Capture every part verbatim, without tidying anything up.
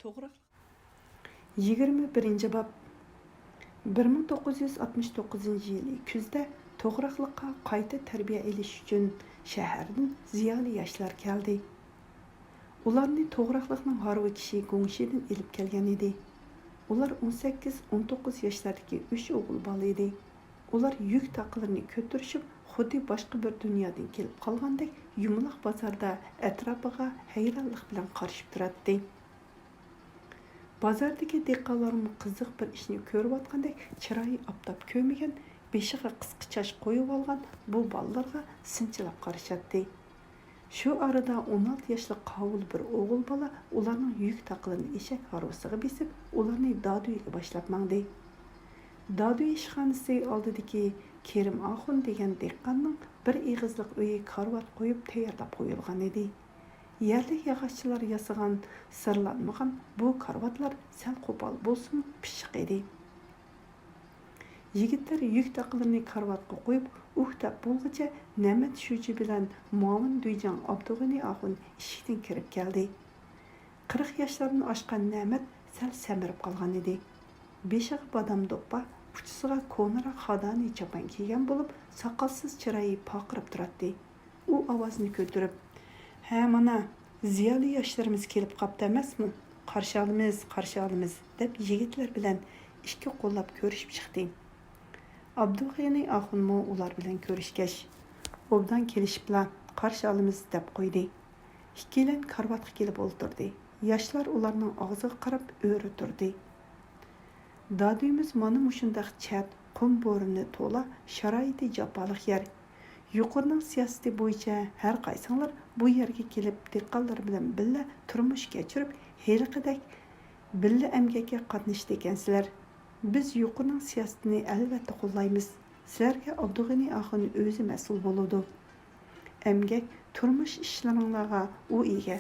توغراقلىق. يىگىرمە بىرىنچى باب. بىر مىڭ توققۇز يۈز ئاتمىش توققۇزىنچى يىلى كۈزدە توغراقلىققا قايتا تەربىيە ئېلىش ئۈچۈن شەھەردىن زىيالىي ياشلار كەلدى. ئۇلارنى توغراقلىقنىڭ ھارۋىكىشى گۇڭشىدىن ئېلىپ كەلگەن ئىدى. ئۇلار ئون سەككىز، ئون توققۇز ياشلاردىكى ئۈچ ئوغۇل بالا ئىدى. ئۇلار يۈك تاقلىرىنى كۆتۈرۈشۈپ، خۇددى باشقا بىر دۇنيادىن كېلىپ قالغاندەك يۇمىلاق بازاردا ئەتراپىغا ھەيرانلىق بىلەن قارىشىپ تۇراتتى. بازاردىكى دېھقانلارمۇ قىزىق بىر ئىشنى كۆرۈۋاتقاندەك چىرايى ئاپتاپ كۆيمىگەن، بېشىغا قىسقا چاچ قويۇۋالغان بۇ بالىلارغا سىنچىلاپ قارىشاتتى. شۇ ئارىدا ئون ئالتە ياشلىق قاۋۇل بىر ئوغۇل بالا ئۇلارنىڭ يۈك تاقلىرىنى ئېشەك ھارۋىسىغا بېسىپ، ئۇلارنى دادۈيگە باشلاپ ماڭدى. دادۈي ئىشخانىسى ئالدىدىكى كېرىم ئاخۇن دېگەن دېھقاننىڭ بىر ئېغىزلىق ئۆيى كارىۋات قويۇپ تەييارلاپ قويۇلغان ئىدى. يەرلىك ياغاچچىلار ياسىغان، سىرلانمىغان بۇ كارىۋاتلار سەل قوپال بولسىمۇ پىششىق ئىدى. يىگىتلەر يۈك تاقلىرىنى كارىۋاتقا قويۇپ، ئۇھ دەپ بولغۇچە نەمەت شۇجى بىلەن مۇئاۋىن دۈيجاڭ ئابدۇغېنى ئاخۇن ئىشىكتىن كىرىپ كەلدى. قىرىق ياشلاردىن ئاشقان نەمەت سەل سەمرىپ قالغان ئىدى. بېشىغا بادام دوپپا، ئۇچىسىغا كونىراق خادانى چاپان كىيگەن بولۇپ، ساقالسىز چىرايى پارقىراپ تۇراتتى. ئۇ ئاۋازىنى كۆتۈرۈپ، «ھە، مانا، زىيالىي ياشلىرىمىز كېلىپ قاپتۇ ئەمەسمۇ؟ قارشى ئالىمىز، قارشى ئالىمىز» دەپ يىگىتلەر بىلەن ئىككى قوللاپ كۆرۈشۈپ چىقتى. ئابدۇغېنى ئاخۇنمۇ ئۇلار بىلەن كۆرۈشكەچ، «ئوبدان كېلىشىپلا، قارشى ئالىمىز» دەپ قويدى. ئىككىيلەن كارىۋاتقا كېلىپ ئولتۇردى. ياشلار ئۇلارنىڭ ئاغزىغا قاراپ ئۆرە تۇردى. دادۈيىمىز مانا مۇشۇنداق چەت، قۇم بورىنى تولا، شارائىتى جاپالىق يەر. يۇقىرىنىڭ سىياسىتى بويىچە ھەر قايسىڭلار بۇ يەرگە كېلىپ، دېھقانلار بىلەن بىللە تۇرمۇش كەچۈرۈپ، ھېلىقىدەك بىللە ئەمگەككە قاتنىشىدىكەنسىلەر. بىز يۇقىرىنىڭ سىياسىتىنى ئەلۋەتتە قوللايمىز. سىلەرگە ئابدۇغېنى ئاخۇن ئۆزى مەسئۇل بولىدۇ. ئەمگەك، تۇرمۇش ئىشلىرىڭلارغا ئۇ ئىگە.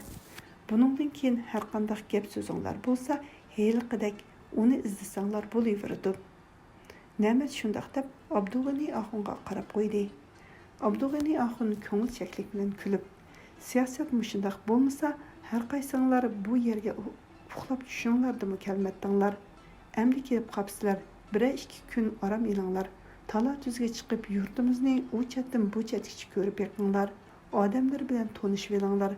بۇنىڭدىن كېيىن ھەرقانداق گەپ-سۆزۈڭلار بولسا، ھېلىقىدەك ئۇنى ئىزدىسەڭلار بولۇۋېرىدۇ. نەمەت شۇنداق دەپ، ئابدۇغېنى ئاخۇنغا قاراپ قويدى. ئابدۇغېنى ئاخۇن كۆڭۈلچەكلىك بىلەن كۈلۈپ، سىياسەت مۇشۇنداق بولمىسا، ھەرقايسىڭلار بۇ يەرگە ئۇ-، ئۇخلاپ چۈشۈڭلاردىمۇ كەلمەپتىڭلار. ئەمدى كېلىپ قاپسىلەر، بىرەر ئىككى كۈن ئارام ئېلىڭلار. تالا-تۈزگە چىقىپ، يۇرتىمىزنى ئۇ چەتتىن بۇ چەتكىچە كۆرۈپ بېقىڭلار. ئادەملىرى بىلەن تونۇشۇۋېلىڭلار.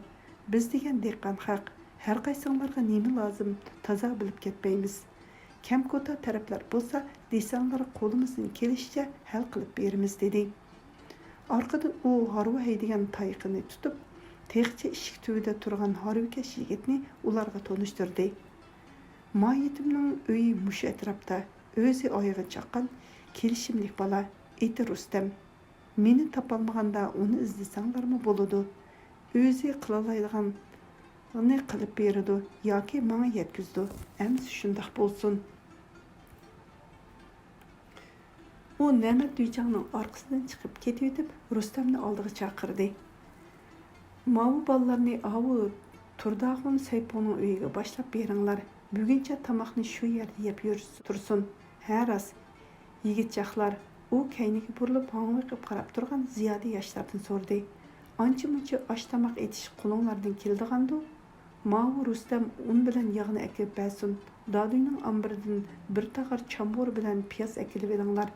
بىز دېگەن دېھقان خەق، ھەرقايسىڭلارغا نېمە لازىم، تازا بىلىپ كەتمەيمىز. كەم-كوتا تەرەپلەر بولسا، دېسەڭلار قولىمىزدىن كېلىشىچە ھەل قىلىپ بېرىمىز، دېدى. ئارقىدىن ئۇ ھارۋا ھەيدىگەن تايىقىنى تۇتۇپ، تېخىچە ئىشىك تۈۋىدە تۇرغان ھارۋىكەش يىگىتنى ئۇلارغا تونۇشتۇردى. ما يېتىمنىڭ ئۆيى مۇشۇ ئەتراپتا، ئۆزى ئايىغى چاققان، كېلىشىملىك بالا، ئېتى رۇستەم. مېنى تاپالمىغاندا ئۇنى ئىزدىسەڭلارمۇ بولىدۇ. ئۆزى قىلالايدىغاننى قىلىپ بېرىدۇ ياكى ماڭا يەتكۈزىدۇ. ئەمىسە شۇنداق بولسۇن. ئۇ نەمەت دۈيجاڭنىڭ ئارقىسىدىن چىقىپ كېتىۋېتىپ، رۇستەمنى ئالدىغا چاقىردى. ماۋۇ بالىلارنى ئاۋۇ تۇرداخۇن سەيپۇنىڭ ئۆيىگە باشلاپ بېرىڭلار. بۈگۈنچە تاماقنى شۇ يەردە يەپ يۈرس-، تۇرسۇن. ھە، راست. يىگىت چاقلار، ئۇ كەينىگە بۇرۇلۇپ ھاڭۋېقىپ قاراپ تۇرغان زىيادە ياشلاردىن سورىدى. ئانچە-مۇنچە ئاش-تاماق ئېتىش قولۇڭلاردىن كېلىدىغاندۇ؟ ماۋۇ رۇستەم ئۇن بىلەن ياغنى ئەكىرىپ بەرسۇن. دادۈينىڭ ئامبىرىدىن بىر تاغار چامبۇر بىلەن پىياز ئەكېلىۋېلىڭلار.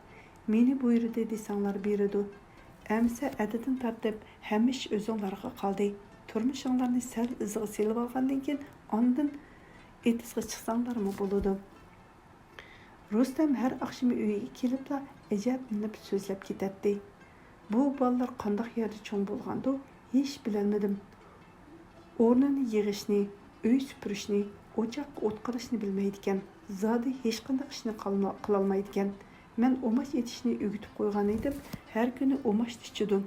مېنى بۇيرۇدى دېسەڭلار بېرىدۇ. ئەمىسە ئەتىدىن تارتىپ ھەممە ئىش ئۆزۈڭلارغا قالدى. تۇرمۇشۇڭلارنى سەل ئىزىغا سېلىۋالغاندىن كېيىن ئاندىن ئېتىزغا چىقساڭلارمۇ بولىدۇ. رۇستەم ھەر ئاخشىمى ئۆيىگە كېلىپلا ئەجەبلىنىپ سۆزلەپ كېتەتتى. بۇ بالىلار قانداق يەردە چوڭ بولغاندۇ، ھېچ بىلەلمىدىم. ئورنىنى يىغىشنى، ئۆي سۈپۈرۈشنى، ئوچاققا ئوت قىلىشنى بىلمەيدىكەن. زادى ھېچقانداق ئىشنى قالما-، قىلالمايدىكەن. مەن ئۇماچ ئېتىشنى ئۆگىتىپ قويغانىدىم، ھەر كۈنى ئۇماچ ئىچىدۇ.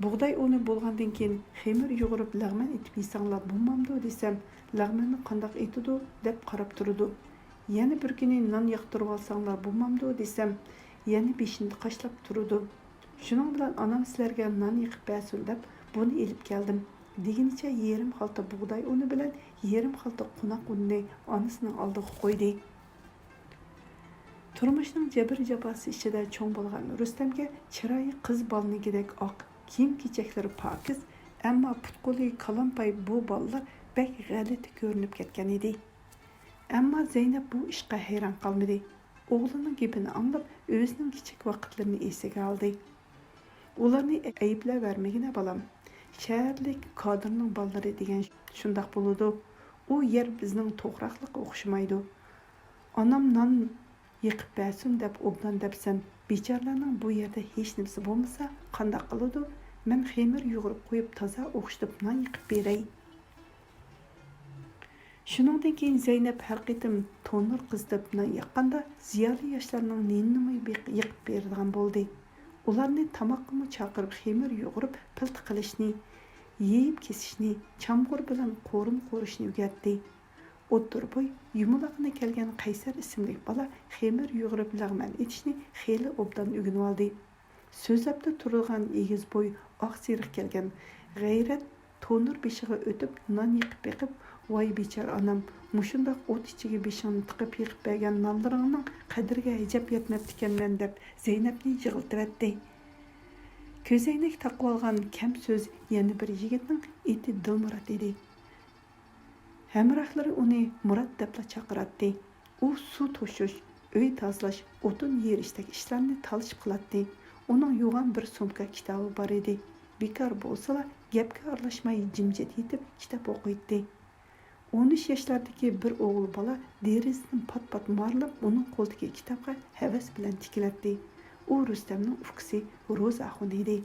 بۇغداي ئۇنى بولغاندىن كېيىن خېمىر يۇغۇرۇپ لەغمەن ئېتىپ يېسەڭلار بولمامدۇ دېسەم، لەغمەننى قانداق ئېتىدۇ دەپ قاراپ تۇرىدۇ. يەنە بىر كۈنى نان ياقتۇرۇۋالساڭلار بولمامدۇ دېسەم، يەنە بېشىنى قاشلاپ تۇرىدۇ. شۇنىڭ بىلەن ئانام سىلەرگە نان يېقىپ بەرسۇن دەپ بۇنى ئېلىپ كەلدىم، دېگىنىچە يېرىم خالتا بۇغداي ئۇنى بىلەن يېرىم خالتا قوناق ئۇنىنى ئانىسىنىڭ ئالدىغا قويدى. تۇرمۇشنىڭ جەبىر-جاپاسى ئىچىدە چوڭ بولغان رۇستەمگە چىرايى قىز بالىنىڭكىدەك ئاق، كىيىم-كېچەكلىرى پاكىز، ئەمما پۇت-قولى كالامپاي بۇ بالىلار بەك غەلىتە كۆرۈنۈپ كەتكەن ئىدى. ئەمما زەينەپ بۇ ئىشقا ھەيران قالمىدى. ئوغلىنىڭ گېپىنى ئاڭلاپ، ئۆزىنىڭ كىچىك ۋاقىتلىرىنى ئېسىگە ئالدى. ئۇلارنى ئەيىبلەۋەرمىگىنە، بالام. شەھەرلىك كادىرنىڭ بالىلىرى دېگەن شۇنداق بولىدۇ. ئۇ يەر بىزنىڭ توغراقلىققا ئوخشىمايدۇ. ئانام نان يېقىپ بەرسۇن دەپ ئوبدان دەپسەن. بىچارىلەرنىڭ بۇ يەردە ھېچنېمىسى بولمىسا قانداق قىلىدۇ؟ مەن خېمىر يۇغۇرۇپ قويۇپ، تازا ئوخشىتىپ نان يېقىپ بېرەي. شۇنىڭدىن كېيىن زەينەپ ھەر قېتىم تونۇر قىزىتىپ نان ياققاندا، زىيالىي ياشلارنىڭ نېنىنىمۇ بېق-، يېقىپ بېرىدىغان بولدى. ئۇلارنى تاماققىمۇ چاقىرىپ، خېمىر يۇغۇرۇپ، پىلتە قىلىشنى، يېيىپ كېسىشنى، چامغۇر بىلەن قورۇما قورۇشنى ئۆگەتتى. ئوتتۇرا بوي، يۇمىلاققىنا كەلگەن قەيسەر ئىسىملىك بالا خېمىر يۇغۇرۇپ لەغمەن ئېتىشنى خېلى ئوبدان ئۆگىنىۋالدى. سۆزلەپلا تۇرىدىغان ئېگىز بوي، ئاق سېرىق كەلگەن غەيرەت تونۇر بېشىغا ئۆتۈپ، نان يېقىپ بېقىپ، ۋاي بىچارە ئانام، مۇشۇنداق ئوت ئىچىگە بېشىڭنى تىقىپ يېقىپ بەرگەن نانلىرىڭنىڭ قەدرىگە ئەجەب يەتمەپتىكەنمەن، دەپ زەينەپنى يىغلىتىۋەتتى. كۆزەينەك تاقىۋالغان كەم سۆز يەنە بىر يىگىتنىڭ ئېتى دىلمۇرات ئىدى. ھەمراھلىرى ئۇنى مۇرات دەپلا چاقىراتتى. ئۇ سۇ توشۇش، ئۆي تازىلاش، ئوتۇن يېرىشتەك ئىشلارنى تالىشىپ قىلاتتى. ئۇنىڭ يوغان بىر سومكا كىتابى بار ئىدى. بىكار بولسىلا، گەپكە ئارىلاشماي جىمجىت يېتىپ كىتاب ئوقۇيتتى. ئون ئۈچ ياشلاردىكى بىر ئوغۇل بالا دېرىزىدىن پات-پات مارىلىپ، ئۇنىڭ قولىدىكى كىتابقا ھەۋەس بىلەن تىكىلەتتى. ئۇ رۇستەمنىڭ ئۇكىسى روزا ئاخۇن ئىدى.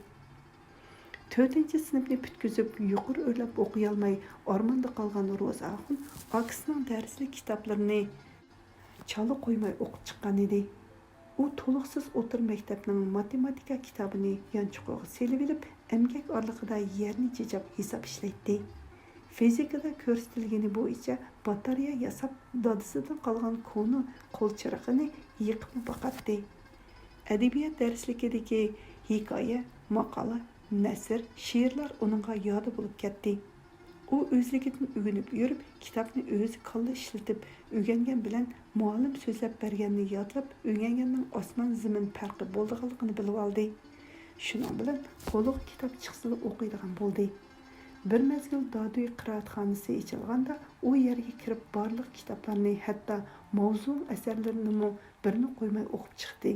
تۆتىنچى سىنىپنى پۈتكۈزۈپ، يۇقىرى ئۆرلەپ ئوقۇيالماي ئارماندا قالغان روزا ئاخۇن ئاكىسىنىڭ دەرسلىك كىتابلىرىنى چالا قويماي ئوقۇپ چىققان ئىدى. ئۇ تولۇقسىز ئوتتۇرا مەكتەپنىڭ ماتېماتىكا كىتابىنى يانچۇقىغا سېلىۋېلىپ، ئەمگەك ئارىلىقىدا يەرنى تېجەپ ھېساب ئىشلەيتتى. فىزىكىدا كۆرسىتىلگىنى بويىچە باتارېيە ياساپ، دادىسىدىن قالغان كونا قول چىرىغىنى يېقىپمۇ باقاتتى. ئەدەبىيات دەرسلىكىدىكى ھېكايە، ماقالە، نەسر، شېئىرلار ئۇنىڭغا يادى بولۇپ كەتتى. ئۇ ئۆزلۈكىدىن ئۆگىنىپ يۈرۈپ، كىتابنى ئۆزى كاللا ئىشلىتىپ ئۆگەنگەن بىلەن مۇئەللىم سۆزلەپ بەرگەننى يادلاپ، ئۆگەنگەننىڭ ئاسمان زېمىن پەرقى بولىدىغانلىقىنى بىلىۋالدى. شۇنىڭ بىلەن قولىغا كىتاب چىقسىلا ئوقۇيدىغان بولدى. بىر مەزگىل دادۈي قىرائەتخانىسى ئېچىلغاندا، ئۇ يەرگە كىرىپ بارلىق كىتابلارنى، ھەتتا ماۋزۇڭ ئەسەرلىرىنىمۇ بىرنى قويماي ئوقۇپ چىقتى.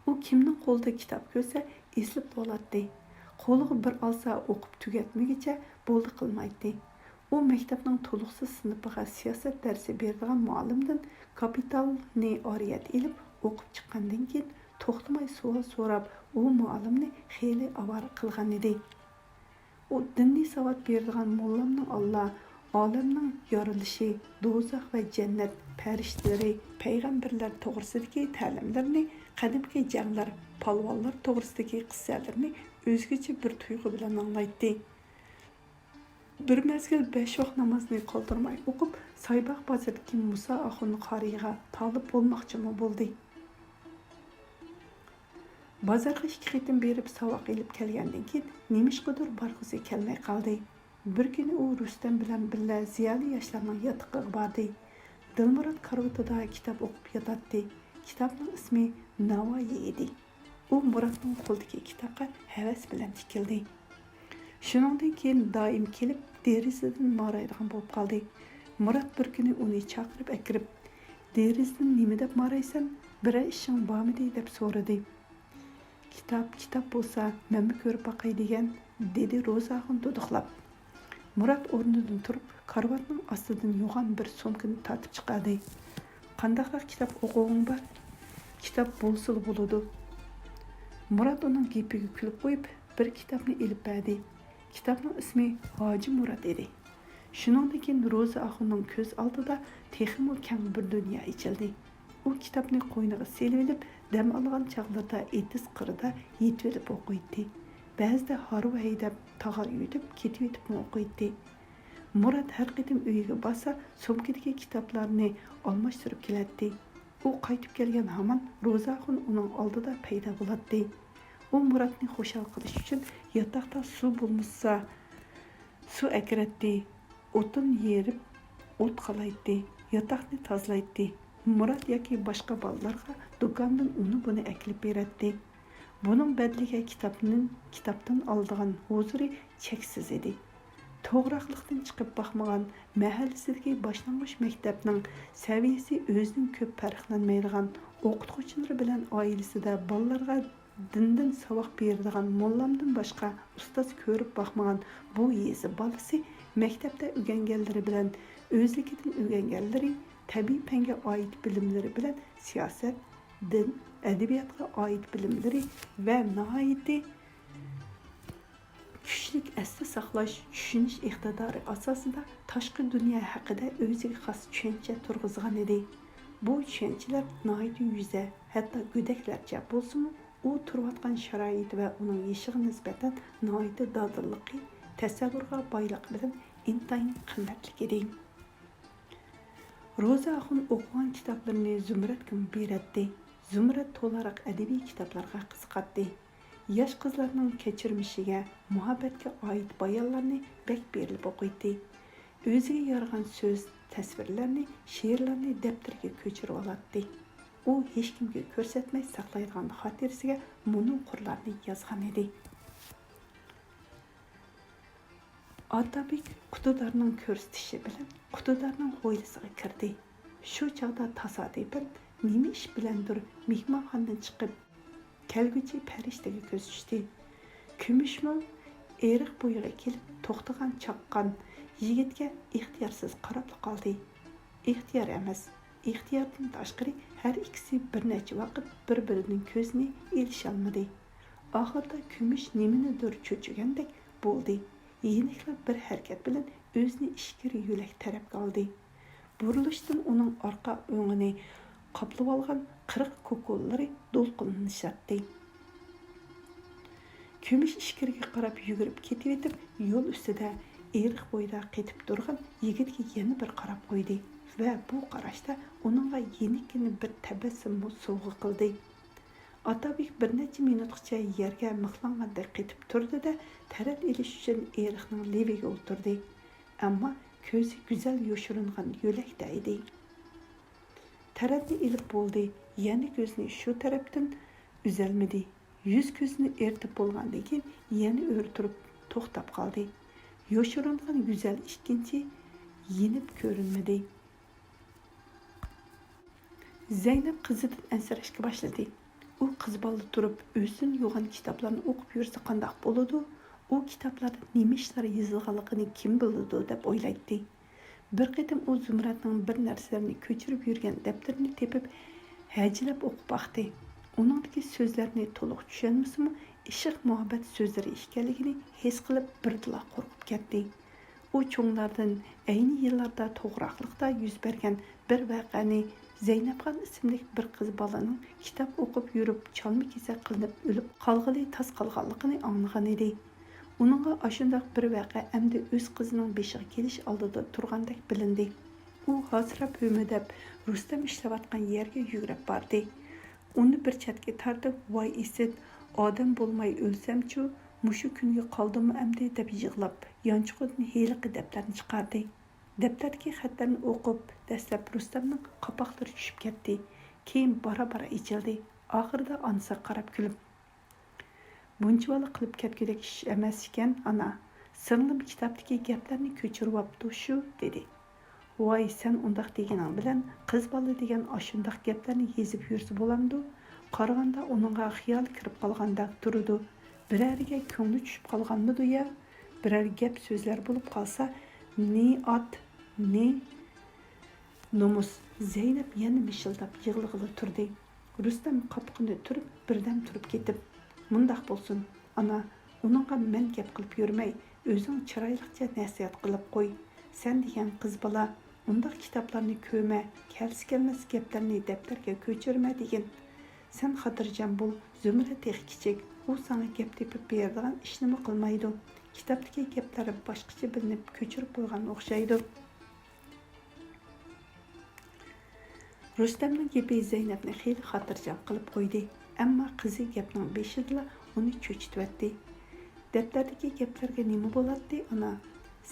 ئۇ كىمنىڭ قولىدا كىتاب كۆرسە، ئېسىلىپ بولاتتى. قولىغا بىر ئالسا، ئوقۇپ تۈگەتمىگۈچە بولدى قىلمايتتى. ئۇ مەكتەپنىڭ تولۇقسىز سىنىپىغا سىياسەت دەرسى بېرىدىغان مۇئەللىمدىن كاپىتالنى ئارىيەت ئېلىپ، ئوقۇپ چىققاندىن كېيىن، توختىماي سوئال سوراپ، ئۇ مۇئەللىمنى خېلى ئاۋارە قىلغانىدى. ئۇ دىنىي ساۋات بېرىدىغان موللامنىڭ ئاللا، ئالەمنىڭ يارىلىشى، دوزاخ ۋە جەننەت، پەرىشتىلىرى، پەيغەمبەرلەر توغرىسىدىكى تەلىملىرىنى، قەدىمكى جەڭلەر، پالۋانلار توغرىسىدىكى قىسسەلىرىنى ئۆزگىچە بىر تۇيغۇ بىلەن ئاڭلايتتى. بىر مەزگىل بەش ۋاق نامازنى قالدۇرماي ئوقۇپ، سايباغ بازىرىدىكى مۇسا ئاخۇن قارىيغا تالىپ بولماقچىمۇ بولدى. بازارغا ئىككى قېتىم بېرىپ ساۋاق ئېلىپ كەلگەندىن كېيىن، نېمىشقىدۇر بارغۇسى كەلمەي قالدى. بىر كۈنى ئۇ رۇستەم بىلەن بىللە زىيالىي ياشلارنىڭ ياتىقىغا باردى. دىلمۇرات كارىۋىتىدا كىتاب ئوقۇپ ياتاتتى. كىتابنىڭ ئىسمى ناۋايى ئىدى. ئۇ مۇراتنىڭ قولىدىكى كىتابقا ھەۋەس بىلەن تىكىلدى. شۇنىڭدىن كېيىن دائىم كېلىپ، دېرىزىدىن مارايدىغان بولۇپ قالدى. مۇرات بىر كۈنى ئۇنى چاقىرىپ ئەكىرىپ، «دېرىزىدىن نېمە دەپ مارايسەن؟ بىرەر ئىشىڭ بارمىدى؟» دەپ سورىدى. «كىتاب، كىتاب بولسا مەنمۇ كۆرۈپ باقاي دېگەن»، دېدى روزاخۇن دۇدۇقلاپ. مۇرات ئورنىدىن تۇرۇپ، كارىۋاتنىڭ ئاستىدىن يوغان بىر سومكىنى تارتىپ چىقاردى. «قانداقراق كىتاب ئوقۇغۇڭ بار؟» «كىتاب بولسىلا بولىدۇ.» مۇرات ئۇنىڭ گېپىگە كۈلۈپ قويۇپ، بىر كىتابنى ئېلىپ بەردى. كىتابنىڭ ئىسمى ھاجى مۇرات ئىدى. شۇنىڭدىن كېيىن روزا ئاخۇننىڭ كۆز ئالدىدا تېخىمۇ كەڭ بىر دۇنيا ئېچىلدى. ئۇ كىتابنى قوينىغا سېلىۋېلىپ، دەم ئالغان چاغلىرىدا ئېتىز قىرىدا يېتىۋېلىپ ئوقۇيتتى. بەزىدە ھارۋا ھەيدەپ، تاغار يۇتۇپ، كېتىۋېتىپمۇ ئوقۇيتتى. مۇرات ھەر قېتىم ئۆيىگە بارسا، سومكىدىكى كىتابلارنى ئالماشتۇرۇپ كېلەتتى. ئۇ قايتىپ كەلگەن ھامان روزاخۇن ئۇنىڭ ئالدىدا پەيدا بولاتتى. ئۇ مۇراتنى خۇشال قىلىش ئۈچۈن ياتاقتا سۇ بولمىسا، سۇ ئەكىرەتتى، ئوتۇن يېرىپ، ئوت قالايتتى، ياتاقنى تازىلايتتى. مۇرات ياكى باشقا بالىلارغا دۇكاندىن ئۇنى-بۇنى ئەكېلىپ بېرەتتى. بۇنىڭ بەدىلىگە كىتابنىڭ، كىتابتىن ئالىدىغان ھۇزۇرى چەكسىز ئىدى. توغراقلىقتىن چىقىپ باقمىغان، مەھەللىسىدىكى باشلانغۇچ مەكتەپنىڭ سەۋىيەسى ئۆزىدىن كۆپ پەرقلەنمەيدىغان، ئوقۇتقۇچىلىرى بىلەن ئائىلىسىدە بالىلارغا دىندىن ساۋاق بېرىدىغان موللامدىن باشقا ئۇستاز كۆرۈپ باقمىغان بۇ يېزا بالىسى مەكتەپتە ئۆگەنگەنلىرى بىلەن ئۆزلۈكىدىن ئۆگەنگەنلىرى، تەبىئىي پەنگە ئائىت بىلىملىرى بىلەن سىياسەت، دىن، ئەدەبىياتقا ئائىت بىلىملىرى ۋە ناھايىتى كۈچلۈك ئەستە ساقلاش، چۈشىنىش ئىقتىدارى ئاساسىدا تاشقى دۇنيا ھەققىدە ئۆزىگە خاس چۈشەنچە تۇرغۇزغانىدى. بۇ چۈشەنچىلەر ناھايىتى يۈزە، ھەتتا گۆدەكلەرچە بولسىمۇ، ئۇ تۇرۇۋاتقان شارائىت ۋە ئۇنىڭ يېشىغا نىسبەتەن ناھايىتى دادىللىقى، تەسەۋۋۇرغا بايلىقى بىلەن ئىنتايىن قىممەتلىك ئىدى. روزا ئاخۇن ئوقۇغان كىتابلىرىنى زۇمرەتكىمۇ بېرەتتى. زۇمرەت تولىراق ئەدەبىي كىتابلارغا قىزىقاتتى. ياش قىزلارنىڭ كەچۈرمىشىگە، مۇھەببەتكە ئائىت بايانلارنى بەك بېرىلىپ ئوقۇيتتى. ئۆزىگە يارىغان سۆز، تەسۋىرلەرنى، شېئىرلارنى دەپتىرىگە كۆچۈرۈۋالاتتى. ئۇ ھېچكىمگە كۆرسەتمەي ساقلايدىغان خاتىرىسىگە مۇنۇ قۇرلارنى يازغانىدى. ئاتابېك قۇتۇدارنىڭ كۆرسىتىشى بىلەن قۇتۇدارنىڭ ھويلىسىغا كىردى. شۇ چاغدا تاسادىپەن نېمە ئىش بىلەندۇر مېھمانخانىدىن چىقىپ كەلگۈچى پەرىشتىگە كۆز چۈشتى. كۈمۈشمۇ ئېرىق بويىغا كېلىپ توختىغان چاققان يىگىتكە ئىختىيارسىز قاراپلا قالدى. ئىختىيار ئەمەس، ئىختىياردىن تاشقىرى ھەر ئىككىسى بىر نەچچە ۋاقىت بىر-بىرىنىڭ كۆزىنى ئېلىشالمىدى. ئاخىرىدا كۈمۈش نېمىنىدۇر چۆچۈگەندەك بولدى. يېنىكلا بىر ھەرىكەت بىلەن ئۆزىنى ئىچكىرى يۆلەك تەرەپكە ئالدى. بۇرۇلۇشتىن ئۇنىڭ ئارقا ئۆڭىنى قاپلىۋالغان قىرىق كوكۇنلىرى دولقۇنلىشاتتى. كۈمۈش ئىچكىرىگە قاراپ يۈگۈرۈپ كېتىۋېتىپ، يول ئۈستىدە ئېرىق بويىدا قېتىپ تۇرغان يىگىتكە يەنە بىر قاراپ قويدى ۋە بۇ قاراشتا ئۇنىڭغا يېنىككىنە بىر تەبەسسۇممۇ سوۋغا قىلدى. ئاتابېك بىر نەچچە مىنۇتقىچە يەرگە مىخلانغاندەك قېتىپ تۇردى-دە، تەرەت ئېلىش ئۈچۈن ئېرىقنىڭ لېۋىگە ئولتۇردى. ئەمما كۆزى گۈزەل يوشۇرۇنغان يۆلەكتە ئىدى. تەرەتنى ئېلىپ بولدى، يەنە كۆزىنى شۇ تەرەپتىن ئۈزەلمىدى. يۈز-كۆزىنى ئېرىتىپ بولغاندىن كېيىن يەنە ئۆرە تۇرۇپ توختاپ قالدى. يوشۇرۇنغان گۈزەل ئىككىنچى يېنىپ كۆرۈنمىدى. زەينەپ قىزىدىن ئەنسىرەشكە باشلىدى. ئۇ قىز بالا تۇرۇپ ئۆزىدىن يوغان كىتابلارنى ئوقۇپ يۈرسە قانداق بولىدۇ؟ ئۇ كىتابلاردا نېمە ئىشلار يېزىلغانلىقىنى كىم بىلىدۇ دەپ ئويلايتتى. بىر قېتىم ئۇ زۇمرەتنىڭ بىر نەرسىلەرنى كۆچۈرۈپ يۈرگەن دەپتىرىنى تېپىپ ھەجىلەپ ئوقۇپ باقتى. ئۇنىڭدىكى سۆزلەرنى تولۇق چۈشەنمىسىمۇ، ئىشق-مۇھەببەت سۆزلىرى ئىكەنلىكىنى ھېس قىلىپ بىردىنلا قورقۇپ كەتتى. ئۇ چوڭلاردىن ئەينى يىللاردا توغراقلىقتا يۈز بەرگەن بىر ۋەقەنى، زەينەپخان ئىسىملىك بىر قىز بالىنىڭ كىتاب ئوقۇپ يۈرۈپ چالما-كېسەك قىلىنىپ ئۆلۈپ قالغىلى تاس قالغانلىقىنى ئاڭلىغانىدى. ئۇنىڭغا ئاشۇنداق بىر ۋەقە ئەمدى ئۆز قىزىنىڭ بېشىغا كېلىش ئالدىدا تۇرغاندەك بىلىندى. ئۇ ھاسىراپ ھۆمۈدەپ رۇستەم ئىشلەۋاتقان يەرگە يۈگۈرۈپ باردى. ئۇنى بىر چەتكە تارتىپ، ۋاي ئىسىت، ئادەم بولماي ئۆلسەمچۇ، مۇشۇ كۈنگە قالدىممۇ ئەمدى دەپ يىغلاپ، يانچۇقىدىن ھېلىقى دەپتەرنى چىقاردى. دەپتەردىكى خەتلەرنى ئوقۇپ، دەسلەپ رۇستەمنىڭ قاپاقلىرى چۈشۈپ كەتتى. كېيىن بارا-بارا ئېچىلدى. ئاخىرىدا ئانىسىغا قاراپ كۈلۈپ، بۇنچىۋالا قىلىپ كەتكۈدەك ئىش ئەمەس ئىكەن، ئانا. سىڭلىم كىتابتىكى گەپلەرنى كۆچۈرۈۋاپتۇ شۇ، دېدى. ۋاي، سەن ئۇنداق دېگىنىڭ بىلەن قىز بالا دېگەن ئاشۇنداق گەپلەرنى يېزىپ يۈرسە بولامدۇ؟ قارىغاندا ئۇنىڭغا خىيال كىرىپ قالغاندەك تۇرىدۇ. بىرەرگە كۆڭلى چۈشۈپ قالغانمىدۇ يا؟ بىرەر گەپ سۆزلەر بولۇپ قالسا، نى ئات، نى نومۇس. زەينەپ يەنە مىشىلداپ يىغلىغىلى تۇردى. رۇستەم قاپىقىنى تۈرۈپ، بىردەم تۇرۇپ كېتىپ، مۇنداق بولسۇن، ئانا، ئۇنىڭغا مەن گەپ قىلىپ يۈرمەي، ئۆزۈڭ چىرايلىقچە نەسىھەت قىلىپ قوي. سەن دېگەن قىز بالا، ئۇنداق كىتابلارنى كۆمە، كەلسە كەلمەس گەپلەرنى دەپتەرگە كۆچۈرمە دېگىن. سەن خاتىرجەم بول، زۇمرەت تېخى كىچىك، ئۇ ساڭا گەپ تېپىپ بېرىدىغان ئىشنىمۇ قىلمايدۇ. كىتابتىكى گەپلەر باشقىچە بىلىنىپ كۆچۈرۈپ قويغان ئوخشايدۇ. رۇستەمنىڭ گېپى زەينەپنى خېلى خاتىرجەم قىلىپ قويدى، ئەمما قىزى گەپنىڭ بېشىدىلا ئۇنى چۆچۈتۈۋەتتى. دەپتەردىكى گەپلەرگە نېمە بولاتتى، ئانا؟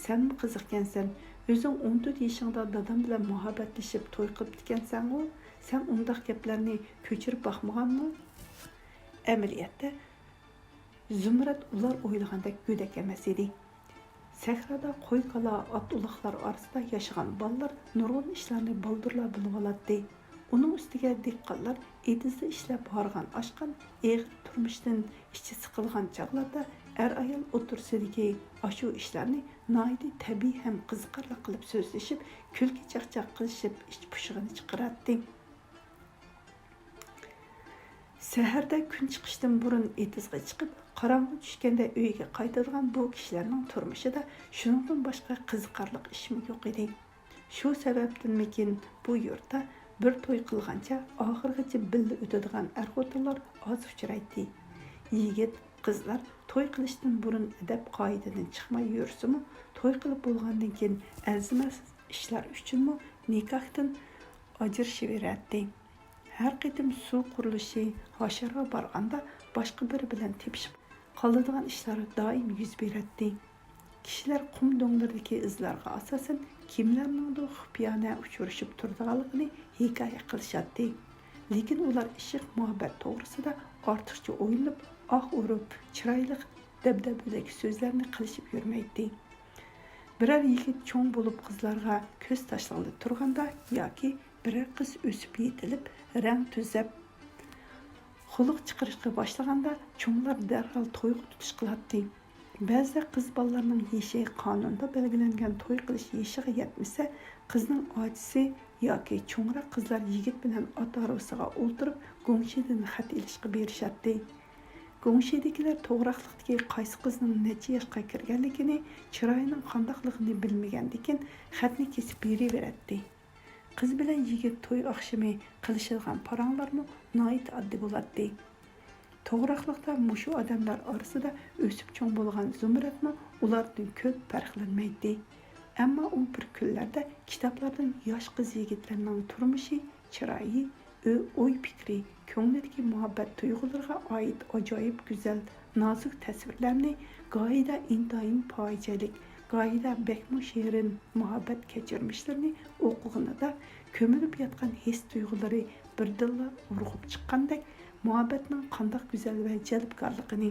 سەنمۇ قىزىقكەنسەن، ئۆزۈڭ ئون تۆت يېشىڭدا دادام بىلەن مۇھەببەتلىشىپ توي قىلىپتىكەنسەنغۇ؟ سەن ئۇنداق گەپلەرنى كۆچۈرۈپ باقمىغانمۇ؟ ئەمەلىيەتتە، زۇمرەت ئۇلار ئويلىغاندەك گۆدەك ئەمەس ئىدى. سەھرادا قوي-كالا، ئات-ئۇلاغلار ئارىسىدا ياشىغان بالىلار نۇرغۇن ئىشلارنى بالدۇرلا بىلىۋالاتتى. ئۇنىڭ ئۈستىگە دېھقانلار ئېتىزدا ئىشلەپ ھارغان-ئاشقان، ئېغىر تۇرمۇشتىن ئىچى سىقىلغان چاغلاردا ئەر-ئايال ئوتتۇرىسىدىكى ئاشۇ ئىشلارنى ناھايىتى تەبىئىي ھەم قىزىقارلىق قىلىپ سۆزلىشىپ، كۈلكە-چاقچاق قىلىشىپ، ئىچ پۇشۇقىنى چىقىراتتى. سەھەردە كۈن چىقىشتىن بۇرۇن ئېتىزغا چىقىپ، قاراڭغۇ چۈشكەندە ئۆيگە قايتىدىغان بۇ كىشىلەرنىڭ تۇرمۇشىدا شۇنىڭدىن باشقا قىزىقارلىق ئىشمۇ يوق ئىدى. شۇ سەۋەبتىنمىكىن، بۇ يۇرتتا بىر توي قىلغانچە ئاخىرغىچە بىللە ئۆتىدىغان ئەر-خوتۇنلار ئاز ئۇچرايتتى. يىگىت، قىزلار توي قىلىشتىن بۇرۇن ئەدەپ-قائىدىدىن چىقماي يۈرسىمۇ، توي قىلىپ بولغاندىن كېيىن ئەرزىمەس ئىشلار ئۈچۈنمۇ نىكاھتىن ئاجرىشىۋېرەتتى. ھەر قېتىم سۇ قۇرۇلۇشى ھاشارغا بارغاندا، باشقا بىرى بىلەن تېپىشىپ قالىدىغان ئىشلار دائىم يۈز بېرەتتى. كىشىلەر قۇم دۆڭلىرىدىكى ئىزلارغا ئاساسەن، كىملەرنىڭدۇر خۇپىيانە ئۇچرىشىپ تۇرىدىغانلىقىنى ھېكايە قىلىشاتتى. لېكىن ئۇلار ئىشق-مۇھەببەت توغرىسىدا ئارتۇقچە ئويلىنىپ، ئاھ ئۇرۇپ، چىرايلىق دەبدەبىلىك سۆزلەرنى قىلىشىپ يۈرمەيتتى. بىرەر يىگىت چوڭ بولۇپ قىزلارغا كۆز تاشلىغىلى تۇرغاندا ياكى بىرەر قىز ئۆسۈپ يېتىلىپ، رەڭ تۈزەپ، خۇلق چىقىرىشقا باشلىغاندا، چوڭلار دەرھال تويغا تۇتۇش قىلاتتى. بەزىدە قىز بالىلارنىڭ يېشى قانۇندا بەلگىلەنگەن توي قىلىش يېشىغا يەتمىسە، قىزنىڭ ئاچىسى ياكى چوڭراق قىزلار يىگىت بىلەن ئات ھارۋىسىغا ئولتۇرۇپ، گۇڭشىدىن خەت ئېلىشقا بېرىشاتتى. گۇڭشىدىكىلەر توغراقلىقتىكى قايسى قىزنىڭ نەچچە ياشقا كىرگەنلىكىنى، چىرايىنىڭ قانداقلىقىنى بىلمىگەندىكىن، خەتنى كېسىپ بېرىۋېرەتتى. قىز بىلەن يىگىت توي ئاخشىمى قىلىشىدىغان پاراڭلارمۇ ناھايىتى ئاددىي بولاتتى. توغراقلىقتا مۇشۇ ئادەملەر ئارىسىدا ئۆسۈپ چوڭ بولغان زۇمرەتمۇ ئۇلاردىن كۆپ پەرقلەنمەيتتى. ئەمما ئۇ بىر كۈنلەردە كىتابلاردىن ياش قىز-يىگىتلەرنىڭ تۇرمۇشى، چىرايى، ئۆ-، ئوي-پىكرى، كۆڭلىدىكى مۇھەببەت تۇيغۇلىرىغا ئائىت ئاجايىپ گۈزەل، نازۇك تەسۋىرلەرنى، گاھىدا ئىنتايىن پاجىئەلىك، گاھىدا بەكمۇ شېرىن مۇھەببەت كەچۈرمىشلىرىنى ئوقۇغىنىدا، كۆمۈلۈپ ياتقان ھېس-تۇيغۇلىرى بىردىنلا ئۇرغۇپ چىققاندەك، مۇھەببەتنىڭ قانداق گۈزەل ۋە جەلپكارلىقىنى،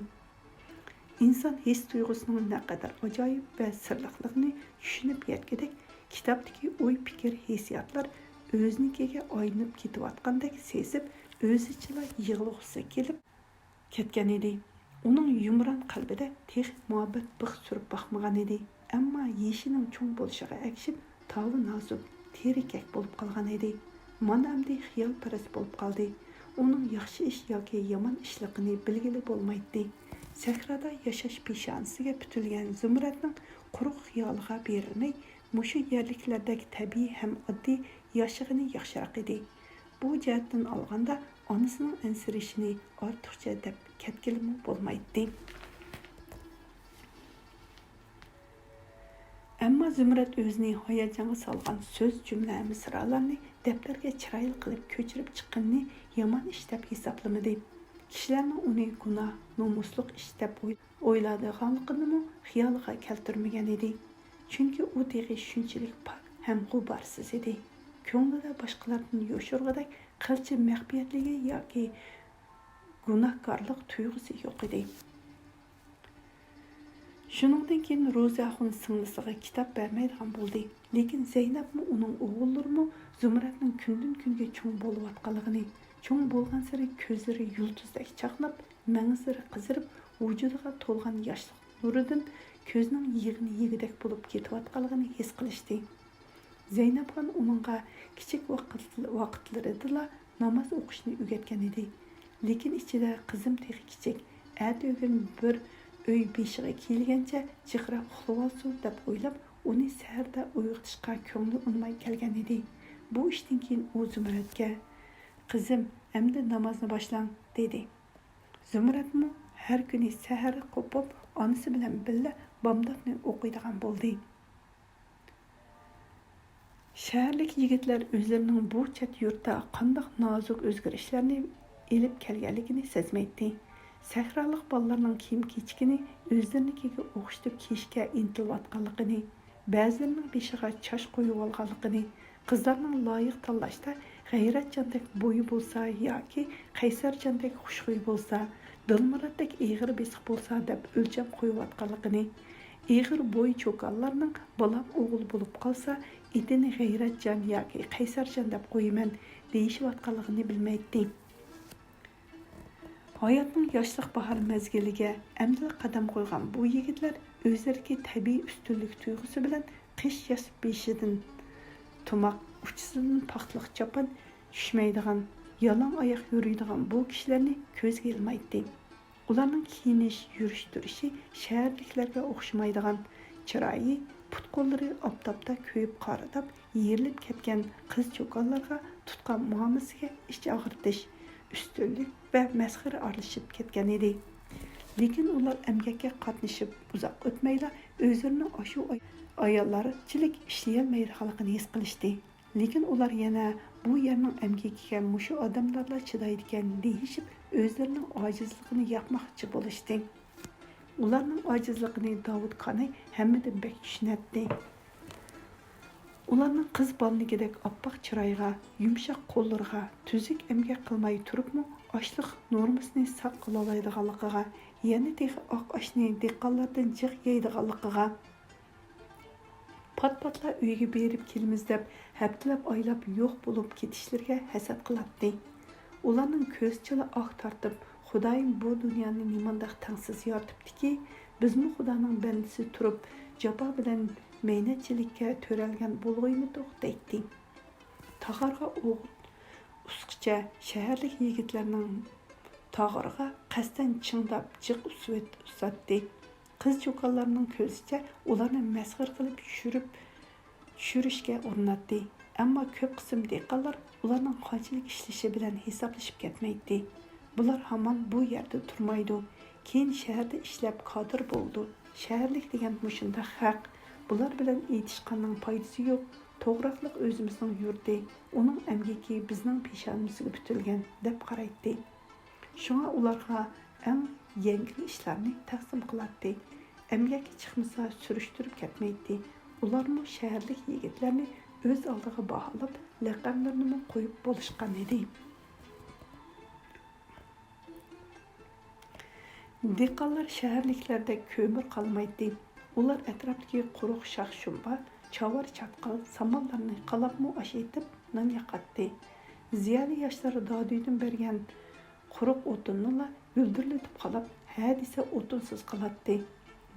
ئىنسان ھېس-تۇيغۇسىنىڭ نەقەدەر ئاجايىپ ۋە سىرلىقلىقىنى چۈشىنىپ يەتكۈدەك، كىتابتىكى ئوي-پىكىر، ھېسسىياتلار ئۆزىنىڭكىگە ئايلىنىپ كېتىۋاتقاندەك سېزىپ، ئۆزىچىلا يىغلىغۇسى كېلىپ كەتكەن ئىدى. ئۇنىڭ يۇمران قەلبىدە تېخى مۇھەببەت بىخ سۈرۈپ باقمىغان ئىدى. ئەمما يېشىنىڭ چوڭ بولۇشىغا ئەگىشىپ، تاۋى نازۇك، تېرىكەك بولۇپ قالغان ئىدى. مانا ئەمدى خىيالپەرەس بولۇپ قالدى. ئۇنىڭ ياخشى ئىش ياكى يامان ئىشلىقىنى بىلگىلى بولمايتتى. سەھرادا ياشاش پېشانىسىگە پۈتۈلگەن زۇمرەتنىڭ قۇرۇق خىيالىغا بېرىلمەي، مۇشۇ يەرلىكلەردەك تەبىئىي ھەم ئاددىي ياشىغىنى ياخشىراق ئىدى. بۇ جەھەتتىن ئالغاندا، ئانىسىنىڭ ئەنسىرىشىنى ئارتۇقچە دەپ كەتكىلىمۇ بولمايتتى. ئەمما زۇمرەت ئۆزىنى ھاياجانغا سالغان سۆز، جۈملە، مىسرالارنى دەپتەرگە چىرايلىق قىلىپ كۆچۈرۈپ چىققىنىنى يامان ئىش دەپ ھېسابلىمىدى. كىشىلەرنىڭ ئۇنى گۇناھ، نومۇسلۇق ئىش دەپ ئوي-، ئويلايدىغانلىقىنىمۇ خىيالىغا كەلتۈرمىگەن ئىدى. چۈنكى ئۇ تېخى شۇنچىلىك پاك ھەم غۇبارسىز ئىدى. كۆڭلىدە باشقىلاردىن يوشۇرغۇدەك قىلچە مەخپىيەتلىكى ياكى گۇناھكارلىق تۇيغۇسى يوق ئىدى. شۇنىڭدىن كېيىن روزى ئاخۇن سىڭلىسىغا كىتاب بەرمەيدىغان بولدى. لېكىن زەينەپمۇ، ئۇنىڭ ئوغۇللىرىمۇ زۇمرەتنىڭ كۈندىن-كۈنگە چوڭ بولۇۋاتقانلىقىنى، چوڭ بولغانسېرى كۆزلىرى يۇلتۇزدەك چاقناپ، مەڭزىلىرى قىزىرىپ، ۋۇجۇدىغا تولغان ياشلىق نۇرىدىن كۆزنىڭ يېغىنى يېگۈدەك بولۇپ كېتىۋاتقانلىقىنى ھېس قىلىشتى. زەينەپخان ئۇنىڭغا كىچىك ۋاقىت-، ۋاقىتلىرىدىلا ناماز ئوقۇشنى ئۆگەتكەن ئىدى. لېكىن ئىچىدە، «قىزىم تېخى كىچىك، ئەتىگۈن بىر ئۆي بېشىغا كېلىگەنچە جىقراق ئۇخلىۋالسۇن» دەپ ئويلاپ، ئۇنى سەھەردە ئويغىتىشقا كۆڭلى ئۇنىماي كەلگەن ئىدى. بۇ ئىشتىن كېيىن ئۇ زۇمرەتكە، «قىزىم، ئەمدى نامازنى باشلاڭ» دېدى. زۇمرەتمۇ ھەر كۈنى سەھەردە قوپۇپ، ئانىسى بىلەن بىللە بامداتنى ئوقۇيدىغان بولدى. شەھەرلىك يىگىتلەر ئۆزلىرىنىڭ بۇ چەت يۇرتتا قانداق نازۇك ئۆزگىرىشلەرنى ئېلىپ كەلگەنلىكىنى سەزمەيتتى. سەھرالىق بالىلارنىڭ كىيىم-كېچىكىنى ئۆزلىرىنىڭكىگە ئوخشىتىپ كىيىشكە ئىنتىلىۋاتقانلىقىنى، بەزىلىرىنىڭ بېشىغا چاچ قويۇۋالغانلىقىنى، قىزلارنىڭ لايىق تاللاشتا غەيرەتجاندەك بويى بولسا ياكى قەيسەرجاندەك خۇشخۇيى بولسا، دىلمۇراتتەك ئېغىر بېسىق بولسا دەپ ئۆلچەم قويۇۋاتقانلىقىنى، ئېغىر بوي چوكانلارنىڭ بالام ئوغۇل بولۇپ قالسا، ئېتىنى غەيرەتجان ياكى قەيسەرجان دەپ قويىمەن دېيىشىۋاتقانلىقىنى بىلمەيتتى. ھاياتنىڭ ياشلىق باھار مەزگىلىگە ئەمدىلا قەدەم قويغان بۇ يىگىتلەر ئۆزلىرىدىكى تەبىئىي ئۈستۈنلۈك تۇيغۇسى بىلەن قىش ياز بېشىدىن تۇماق ئۇچىسىدىن پاختىلىق چاپان چۈشمەيدىغان، يالاڭ ئاياق يۈرىدىغان بۇ كىشىلەرنى كۆزگە ئىلمايتتى. ئۇلارنىڭ كىيىنىش، يۈرۈش-تۇرۇشى شەھەرلىكلەرگە ئوخشىمايدىغان، چىرايى، پۇت-قوللىرى ئاپتاپتا كۆيۈپ قارىداپ، يېرىلىپ كەتكەن قىز-چوكانلارغا تۇتقان مۇئامىلىسىگە ئىچ ئاغرىتىش، ئۈستۈنلۈك ۋە مەسخىرە ئارىلىشىپ كەتكەن ئىدى. لېكىن ئۇلار ئەمگەككە قاتنىشىپ ئۇزاق ئۆتمەيلا ئۆزلىرىنىڭ ئاشۇ ئاي-، ئاياللارچىلىك ئىشلىيەلمەيدىغانلىقىنى ھېس قىلىشتى. لېكىن ئۇلار يەنە بۇ يەرنىڭ ئەمگىكىگە مۇشۇ ئادەملەرلا چىدايدىكەن دېيىشىپ، ئۆزلىرىنىڭ ئاجىزلىقىنى ياپماقچى بولۇشتى. ئۇلارنىڭ ئاجىزلىقىنى داۋۇت خانى ھەممىدىن بەك چۈشىنەتتى. ئۇلارنىڭ قىز بالىنىڭكىدەك ئاپئاق چىرايىغا، يۇمشاق قوللىرىغا، تۈزۈك ئەمگەك قىلماي تۇرۇپمۇ ئاشلىق نورمىسىنى ساق قىلالايدىغانلىقىغا، يەنە تېخى ئاق ئاشنى دېھقانلاردىن جىق يەيدىغانلىقىغا، پات-پاتلا ئۆيگە بېرىپ كېلىمىز دەپ، ھەپتىلەپ، ئايلاپ يوق بولۇپ كېتىشلىرىگە ھەسەت قىلاتتى. ئۇلارنىڭ كۆزىچىلا ئاھ تارتىپ، خۇدايىم بۇ دۇنيانى نېمانداق تەڭسىز يارىتىپتىكى، بىزمۇ خۇدانىڭ بەندىسى تۇرۇپ، جاپا بىلەن مەينەتچىلىككە تۆرەلگەن بولغىيمىدۇق دەيتتى. تاغارغا ئوغۇت ئۇسقىچە شەھەرلىك يىگىتلەرنىڭ تاغىرىغا قەستەن چىڭداپ جىق ئۇسۇۋېت-، ئۇساتتى. قىز-چوكانلارنىڭ كۆزىچە ئۇلارنى مەسخىرە قىلىپ چۈشۈرۈپ، چۈشۈرۈشكە ئۇرۇناتتى. ئەمما كۆپ قىسىم دېھقانلار ئۇلارنىڭ قانچىلىك ئىشلىشى بىلەن ھېسابلىشىپ كەتمەيتتى. بۇلار ھامان بۇ يەردە تۇرمايدۇ. كېيىن شەھەردە ئىشلەپ كادىر بولىدۇ. شەھەرلىك دېگەن مۇشۇنداق خەق. بۇلار بىلەن ئېيتىشقاننىڭ پايدىسى يوق. توغراقلىق ئۆزىمىزنىڭ يۇرتى. ئۇنىڭ ئەمگىكى بىزنىڭ پېشانىمىزگە پۈتۈلگەن، دەپ قارايتتى. شۇڭا ئۇلارغا ئەڭ يەڭگىل ئىشلارنى تەقسىم قىلاتتى. ئەمگەككە چىقمىسا سۈرۈشتۈرۈپ كەتمەيتتى. ئۇلارمۇ شەھەرلىك يىگىتلەرنى ئۆز ئالدىغا باھالاپ، لەقەملىرىنىمۇ قويۇپ بولۇشقان ئىدى. دېھقانلار شەھەرلىكلەردەك كۆمۈر قالىمايتتى. ئۇلار ئەتراپتىكى قۇرۇق شاخ-شۇمبا، چاۋار-چاتقال، سامانلارنى قالاپمۇ ئاش ئېتىپ، نان ياقاتتى. زىيالىي ياشلار دادۈيدىن بەرگەن قۇرۇق ئوتۇننىلا ھۆلدۈرلىتىپ قالاپ، ھە دېسە ئوتۇنسىز قالاتتى.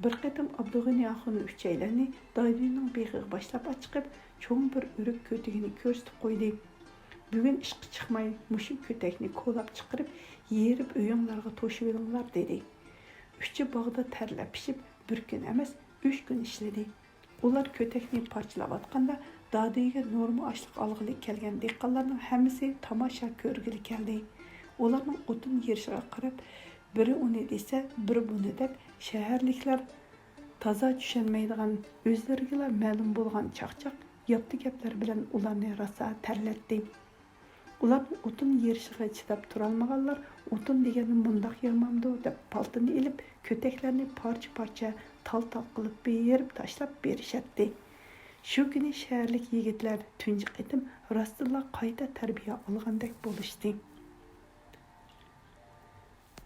بىر قېتىم ئابدۇغېنى ئاخۇن ئۈچەيلەننى دادۈينىڭ بېغىغا باشلاپ ئاچىقىپ، چوڭ بىر ئۆرۈك كۆتىكىنى كۆرسىتىپ قويدى. بۈگۈن ئىشقا چىقماي، مۇشۇ كۆتەكنى كولاپ چىقىرىپ، يېرىپ ئۆيۈڭلارغا توشۇۋېلىڭلار، دېدى. ئۇچى باغدا تەرلەپ پىشىپ، بىر كۈن ئەمەس، ئۈچ كۈن ئىشلىدى. ئۇلار كۆتەكنى پارچىلاۋاتقاندا، دادۈيگە نورما ئاشلىق ئالغىلى كەلگەن دېھقانلارنىڭ ھەممىسى تاماشا كۆرگىلى كەلدى. ئۇلارنىڭ ئوتۇن يېرىشىغا قاراپ، بىرى ئۇنى دېسە، بىرى بۇنى دەپ، شەھەرلىكلەر تازا چۈشەنمەيدىغان، ئۆزلىرىگىلا مەلۇم بولغان چاقچاق، ياپتى گەپلەر بىلەن ئۇلارنى راسا تەرلەتتى. ئۇلارنىڭ ئوتۇن يېرىشىغا چىداپ تۇرالمىغانلار، «ئوتۇن دېگەن مۇنداق يامامدۇ؟» دەپ پالتىنى ئېلىپ، كۆتەكلەرنى پارچە-پارچە، تال-تال قىلىپ بېرىپ تاشلاپ بېرىشەتتى. شۇ كۈنى شەھەرلىك يىگىتلەر تۇنجى قېتىم راستتىنلا قايتا تەربىيە ئالغاندەك بولۇشتى.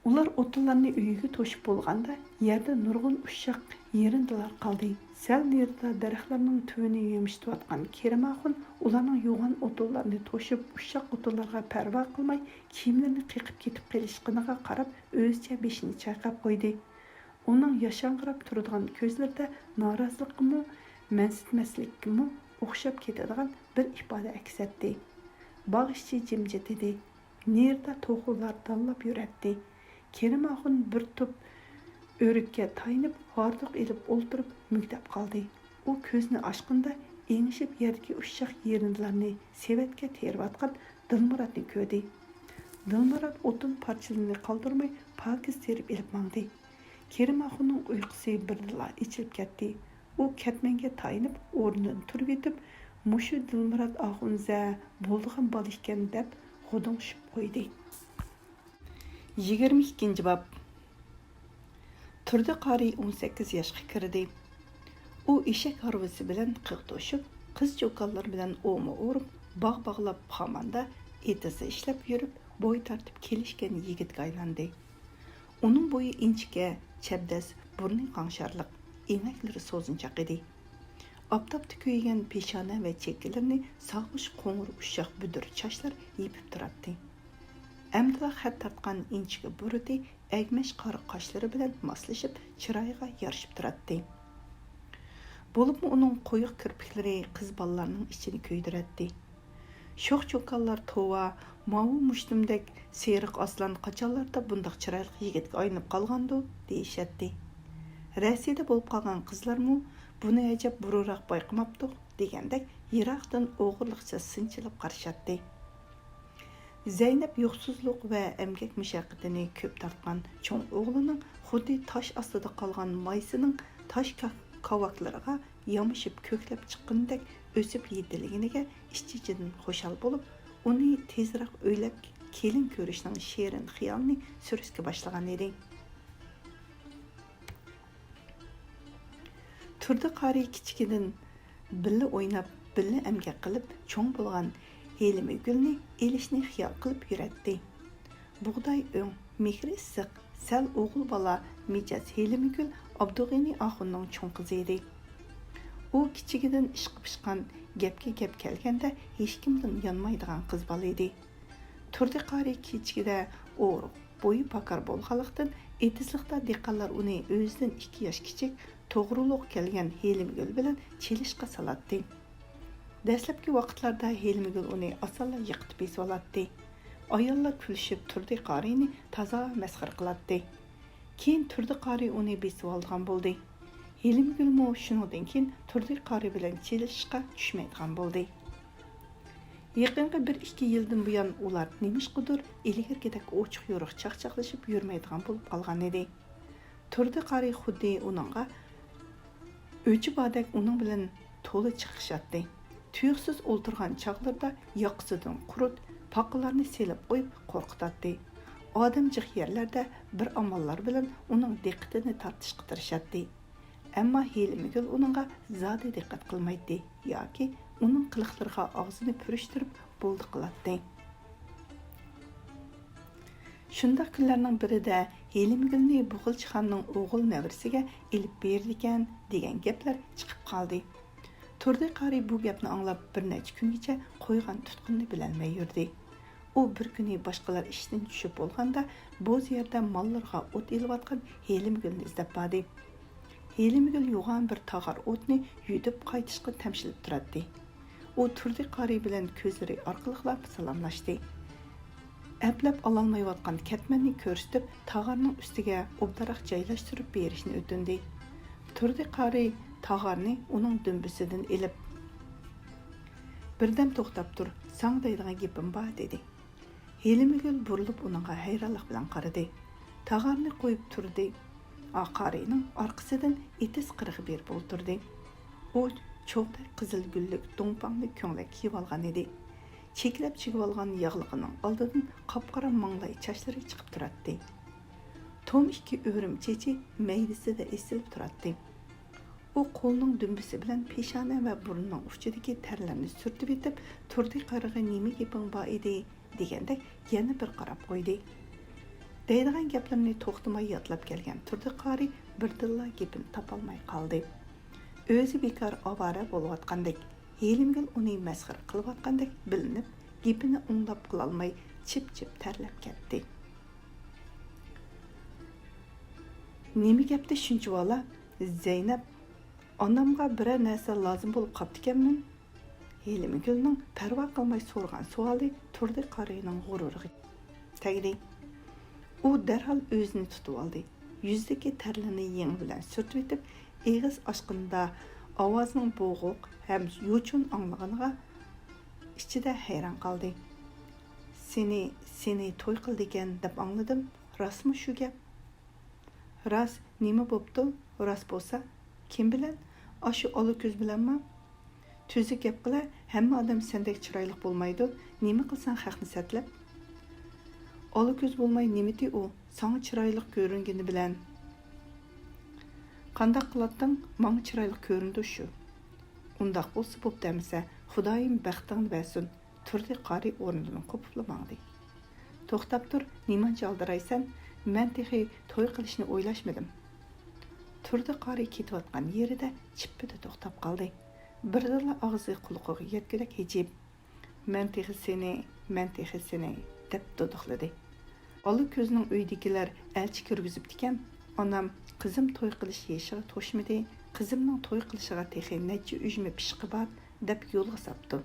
ئۇلار ئوتۇنلارنى ئۆيىگە توشۇپ بولغاندا، يەردە نۇرغۇن ئۇششاق يېرىندىلار قالدى. سەل نېرىدا دەرەخلەرنىڭ تۈۋىنى يۆمۈشتۈرۈۋاتقان كېرىم ئاخۇن ئۇلارنىڭ يوغان ئوتۇنلارنى توشۇپ، ئۇششاق ئوتۇنلارغا پەرۋا قىلماي، كىيىملىرىنى قېقىپ كېتىپ قېلىشقىنىغا قاراپ، ئۆزىچە بېشىنى چايقاپ قويدى. ئۇنىڭ ياشاڭغىراپ تۇرىدىغان كۆزلىرىدە نارازىلىققىمۇ، مەنسىتمەسلىككىمۇ ئوخشاپ كېتىدىغان بىر ئىپادە ئەكس ئەتتى. باغ ئىچى جىمجىت ئىدى. نېرىدا توخۇلار دانلاپ يۈرەتتى. كېرىم ئاخۇن بىر تۈپ ئۆرۈككە تايىنىپ، ھاردۇق ئېلىپ ئولتۇرۇپ مۈگدەپ قالدى. ئۇ كۆزىنى ئاچقىنىدا، ئېڭىشىپ يەردىكى ئۇششاق يېرىندىلارنى سېۋەتكە تېرىۋاتقان دىلمۇراتنى كۆردى. دىلمۇرات ئوتۇن پارچىلىرىنى قالدۇرماي، پاكىز تېرىپ ئېلىپ ماڭدى. كېرىم ئاخۇننىڭ ئۇيقۇسى بىردىنلا ئېچىلىپ كەتتى. ئۇ كەتمەنگە تايىنىپ، ئورنىدىن تۇرۇۋېتىپ، «مۇشۇ دىلمۇرات ئاخۇنزە بولىدىغان بالا ئىكەن» دەپ غۇدۇڭشىپ قويدى. يىگىرمە ئىككىنچى باب. تۇردى قارى ئون سەككىز ياشقا كىردى. ئۇ ئېشەك ھارۋىسى بىلەن قىغ توشۇپ، قىز-چوكانلار بىلەن ئومە ئورۇپ، باغ باغلاپ، خاماندا، ئېتىزدا ئىشلەپ يۈرۈپ، بوي تارتىپ كېلىشكەن يىگىتكە ئايلاندى. ئۇنىڭ بويى ئىنچىكە، چەبدەس، بۇرنى قاڭشارلىق، ئېڭەكلىرى سوزۇنچاق ئىدى. ئاپتاپتا كۆيگەن پېشانە ۋە چېكىلىرىنى ساغۇش قوڭۇر ئۇششاق بۈدۈر چاچلار يېپىپ تۇراتتى. ئەمدىلا خەت تارتقان ئىنچىكە بۇرۇتى ئەگمەش قارا قاشلىرى بىلەن ماسلىشىپ، چىرايىغا يارىشىپ تۇراتتى. بولۇپمۇ ئۇنىڭ قويۇق كىرپىكلىرى قىز بالىلارنىڭ ئىچىنى كۆيدۈرەتتى. شوخ-چوكانلار توۋا، ماۋۇ مۇشتۇمدەك سېرىق ئاسلان قاچانلاردا بۇنداق چىرايلىق يىگىتكە ئايلىنىپ قالغاندۇ، دېيىشەتتى. رەسىدە بولۇپ قالغان قىزلارمۇ بۇنى ئەجەب بۇرۇنراق بايقىماپتۇق، دېگەندەك يىراقتىن ئوغرىلىقچە سىنچىلاپ قارىشاتتى. زەينەپ يوقسۇزلۇق ۋە ئەمگەك مۇشەققىتىنى كۆپ تارتقان چوڭ ئوغلىنىڭ خۇددى تاش ئاستىدا قالغان مايسىنىڭ تاش كا-، كاۋاكلىرىغا يامىشىپ كۆكلەپ چىققىنىدەك ئۆسۈپ يېتىلگىنىگە ئىچ-ئىچىدىن خۇشال بولۇپ، ئۇنى تېزرەك ئۆيلەپ كېلىن كۆرۈشنىڭ شېرىن خىيالىنى سۈرۈشكە باشلىغان ئىدى. تۇردى قارى كىچىكىدىن بىللە ئويناپ، بىللە ئەمگەك قىلىپ چوڭ بولغان ھېلىمگۈلنى ئېلىشنى خىيال قىلىپ يۈرەتتى. بۇغداي ئۆڭ، مېھرى ئىسسىق، سەل ئوغۇل بالا مىجەز ھېلىمگۈل ئابدۇغېنى ئاخۇننىڭ چوڭ قىزى ئىدى. ئۇ كىچىكىدىن ئىشقا پىشقان، گەپكە گەپ كەلگەندە ھېچكىمدىن يانمايدىغان قىز بالا ئىدى. تۇردى قارى كىچىكىدە ئورۇق، بويى پاكار بولغانلىقتىن، ئېتىزلىقتا دېھقانلار ئۇنى ئۆزىدىن ئىككى ياش كىچىك، توغرۇلۇق كەلگەن ھېلىمگۈل بىلەن چېلىشقا سالاتتى. دەسلەپكى ۋاقىتلاردا ھېلىمگۈل ئۇنى ئاسانلا يىقىتىپ بېسىۋالاتتى. ئاياللار كۈلۈشۈپ تۇردى قارىنى تازا مەسخىرە قىلاتتى. كېيىن تۇردى قارى ئۇنى بېسىۋالىدىغان بولدى. ھېلىمگۈلمۇ شۇنىڭدىن كېيىن تۇردى قارى بىلەن چېلىشىشقا چۈشمەيدىغان بولدى. يېقىنقى بىر ئىككى يىلدىن بۇيان ئۇلار نېمىشقىدۇر ئىلگىرىكىدەك ئوچۇق-يورۇق چاقچاقلىشىپ يۈرمەيدىغان بولۇپ قالغان ئىدى. تۇردى قارى خۇددى ئۇنىڭغا ئۆچى باردەك ئۇنىڭ بىلەن تولا چىقىشاتتى. تۇيۇقسىز ئولتۇرغان چاغلىرىدا ياقىسىدىن قۇرت، پاقىلارنى سېلىپ قويۇپ قورقۇتاتتى. ئادەم جىق يەرلەردە بىر ئاماللار بىلەن ئۇنىڭ دىققىتىنى تارتىشقا تىرىشاتتى. ئەمما ھېلىمگۈل ئۇنىڭغا زادى دىققەت قىلمايتتى ياكى ئۇنىڭ قىلىقلىرىغا ئاغزىنى پۈرۈشتۈرۈپ بولدى قىلاتتى. شۇنداق كۈنلەرنىڭ بىرىدە ھېلىمگۈلنى بۇغىلچىخاننىڭ ئوغۇل نەۋرىسىگە ئېلىپ بېرىدىكەن دېگەن گەپلەر چىقىپ قالدى. تۇردى قارى بۇ گەپنى ئاڭلاپ بىر نەچچە كۈنگىچە قويغان تۇتقىنىنى بىلەلمەي يۈردى. ئۇ بىر كۈنى باشقىلار ئىشتىن چۈشۈپ بولغاندا، بوز يەردە ماللىرىغا ئوت ئېلىۋاتقان ھېلىمگۈلنى ئىزدەپ باردى. ھېلىمگۈل يوغان بىر تاغار ئوتنى يۈدۈپ قايتىشقا تەمشىلىپ تۇراتتى. ئۇ تۇردى قارى بىلەن كۆزلىرى ئارقىلىقلا سالاملاشتى. ئەپلەپ ئالالمايۋاتقان كەتمەننى كۆرسىتىپ، تاغارنىڭ ئۈستىگە ئوبدانراق جايلاشتۇرۇپ بېرىشنى ئۆتۈندى. تۇردى قارى تاغارنى ئۇنىڭ دۈمبىسىدىن ئېلىپ، بىردەم توختاپ تۇر، ساڭا دەيدىغان گېپىم بار، دېدى. ھېلىمگۈل بۇرۇلۇپ ئۇنىڭغا ھەيرانلىق بىلەن قارىدى. تاغارنى قويۇپ تۇردى. قارىنىڭ ئارقىسىدىن ئېتىز قىرىغا بېرىپ ئولتۇردى. ئۇ چوغدەك قىزىل گۈللۈك دۇڭپاڭنى كۆڭلەك كىيىۋالغان ئىدى. چېكىلەپ چىگىۋالغان ياغلىقىنىڭ ئالدىدىن قاپقارا ماڭلاي چاچلىرى چىقىپ تۇراتتى. توم ئىككى ئۆرۈم چېچى مەيدىسىدە ئېسىلىپ تۇراتتى. ئۇ قولىنىڭ دۈمبىسى بىلەن پېشانە ۋە بۇرنىنىڭ ئۇچىدىكى تەرلەرنى سۈرتۈۋېتىپ، تۇردى قارىغا نېمە گېپىڭ بار ئىدى؟ دېگەندەك يەنە بىر قاراپ قويدى. دەيدىغان گەپلىرىنى توختىماي يادلاپ كەلگەن تۇردى قارى بىردىنلا گېپىنى تاپالماي قالدى. ئۆزى بىكار ئاۋارە بولۇۋاتقاندەك، ھېلىمگۈل ئۇنى مەسخىرە قىلىۋاتقاندەك بىلىنىپ، گېپىنى ئوڭلاپ قىلالماي چىپ-چىپ تەرلەپ كەتتى. نېمە گەپتە شۇنچىۋالا؟ زەينەپ، ئانامغا بىرەر نەرسە لازىم بولۇپ قاپتىكەنمۇ؟ ھېلىمگۈلنىڭ پەرۋا قىلماي سورىغان سوئالى تۇردى قارىنىڭ غۇرۇرىغا تەگدى. ئۇ دەرھال ئۆزىنى تۇتۇۋالدى. يۈزىدىكى تەرلىرىنى يېڭى بىلەن سۈرتۈۋېتىپ، ئېغىز ئاچقىنىدا ئاۋازىنىڭ بوغۇق ھەم يوچۇن ئاڭلىغىنىغا ئىچىدە ھەيران قالدى. سېنى، سېنى توي قىلىدىكەن دەپ ئاڭلىدىم. راستمۇ شۇ گەپ؟ راست، نېمە بوپتۇ؟ راست بولسا، كىم بىلەن؟ ئاشۇ ئالا كۆز بىلەنمۇ؟ تۈزۈك گەپ قىلە، ھەممە ئادەم سەندەك چىرايلىق بولمايدۇ، نېمە قىلساڭ خەقنى سەتلەپ؟ ئالا كۆز بولماي نېمىتى ئۇ، ساڭا چىرايلىق كۆرۈنگىنى بىلەن. قانداق قىلاتتىڭ، ماڭا چىرايلىق كۆرۈندى شۇ. ئۇنداق بولسا بوپتۇ ئەمىسە، خۇدايىم بەختىڭنى بەرسۇن. تۇردى قارى ئورنىدىن قوپۇپلا ماڭدى. توختاپ تۇر، نېمانچە ئالدىرايسەن؟ مەن تېخى توي قىلىشنى ئويلاشمىدىم. تۇردى قارى كېتىۋاتقان يېرىدە چىپپىدە توختاپ قالدى. بىردىنلا ئاغزى قۇلىقىغا يەتكۈدەك ھىجىيىپ، «مەن تېخى سېنى، مەن تېخى سېنى» دەپ دۇدۇقلىدى. ئالا كۆزنىڭ ئۆيىدىكىلەر ئەلچى كىرگۈزۈپتىكەن. ئانام، «قىزىم توي قىلىش يېشىغا توشمىدى، قىزىمنىڭ توي قىلىشىغا تېخى نەچچە ئۈجمە پىشقى بار» دەپ يولغا ساپتۇ.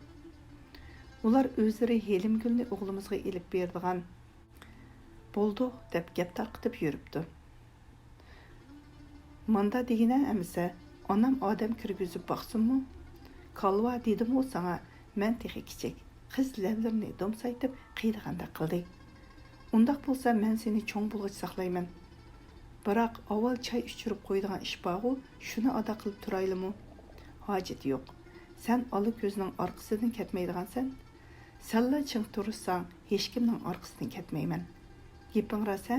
ئۇلار ئۆزلىرى ھېلىمگۈلنى ئوغلىمىزغا ئېلىپ بېرىدىغان بولدۇق دەپ گەپ تارقىتىپ يۈرۈپتۇ. ماندا دېگىنە ئەمىسە، ئانام ئادەم كىرگۈزۈپ باقسۇنمۇ؟ كالۋا دېدىمغۇ ساڭا، مەن تېخى كىچىك. قىز لەۋلىرىنى دومسايتىپ قىيىدىغاندەك قىلدى. ئۇنداق بولسا مەن سېنى چوڭ بولغۇچە ساقلايمەن. بىراق ئاۋۋال چاي ئىچۈرۈپ قويىدىغان ئىش بارغۇ، شۇنى ئادا قىلىپ تۇرايلىمۇ؟ ھاجىتى يوق. سەن ئالا كۆزنىڭ ئارقىسىدىن كەتمەيدىغانسەن. سەنلا چىڭ تۇرۇشساڭ، ھېچكىمنىڭ ئارقىسىدىن كەتمەيمەن. گېپىڭ راست ھە؟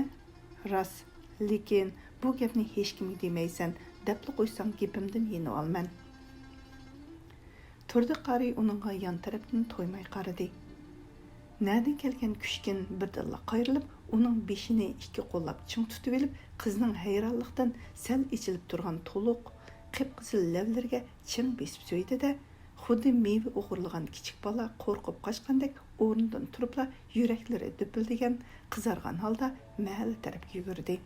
راست. لېكىن بۇ گەپنى ھېچكىمگە دېمەيسەن، دەپلا قويساڭ گېپىمدىن يېنىۋالىمەن. تۇردى قارى ئۇنىڭغا يان تەرەپتىن تويماي قارىدى. نەدىن كەلگەن كۈچكىن بىردىنلا قايرىلىپ، ئۇنىڭ بېشىنى ئىككى قوللاپ چىڭ تۇتۇۋېلىپ، قىزنىڭ ھەيرانلىقتىن سەل ئېچىلىپ تۇرغان تولۇق، قىپقىزىل لەۋلىرىگە چىڭ بېسىپ سۆيدى-دە، خۇددى مېۋە ئوغرىلىغان كىچىك بالا قورقۇپ قاچقاندەك ئورنىدىن تۇرۇپلا يۈرەكلىرى دۈپۈلدىگەن، قىزارغان ھالدا مەھەللە تەرەپكە يۈگۈردى.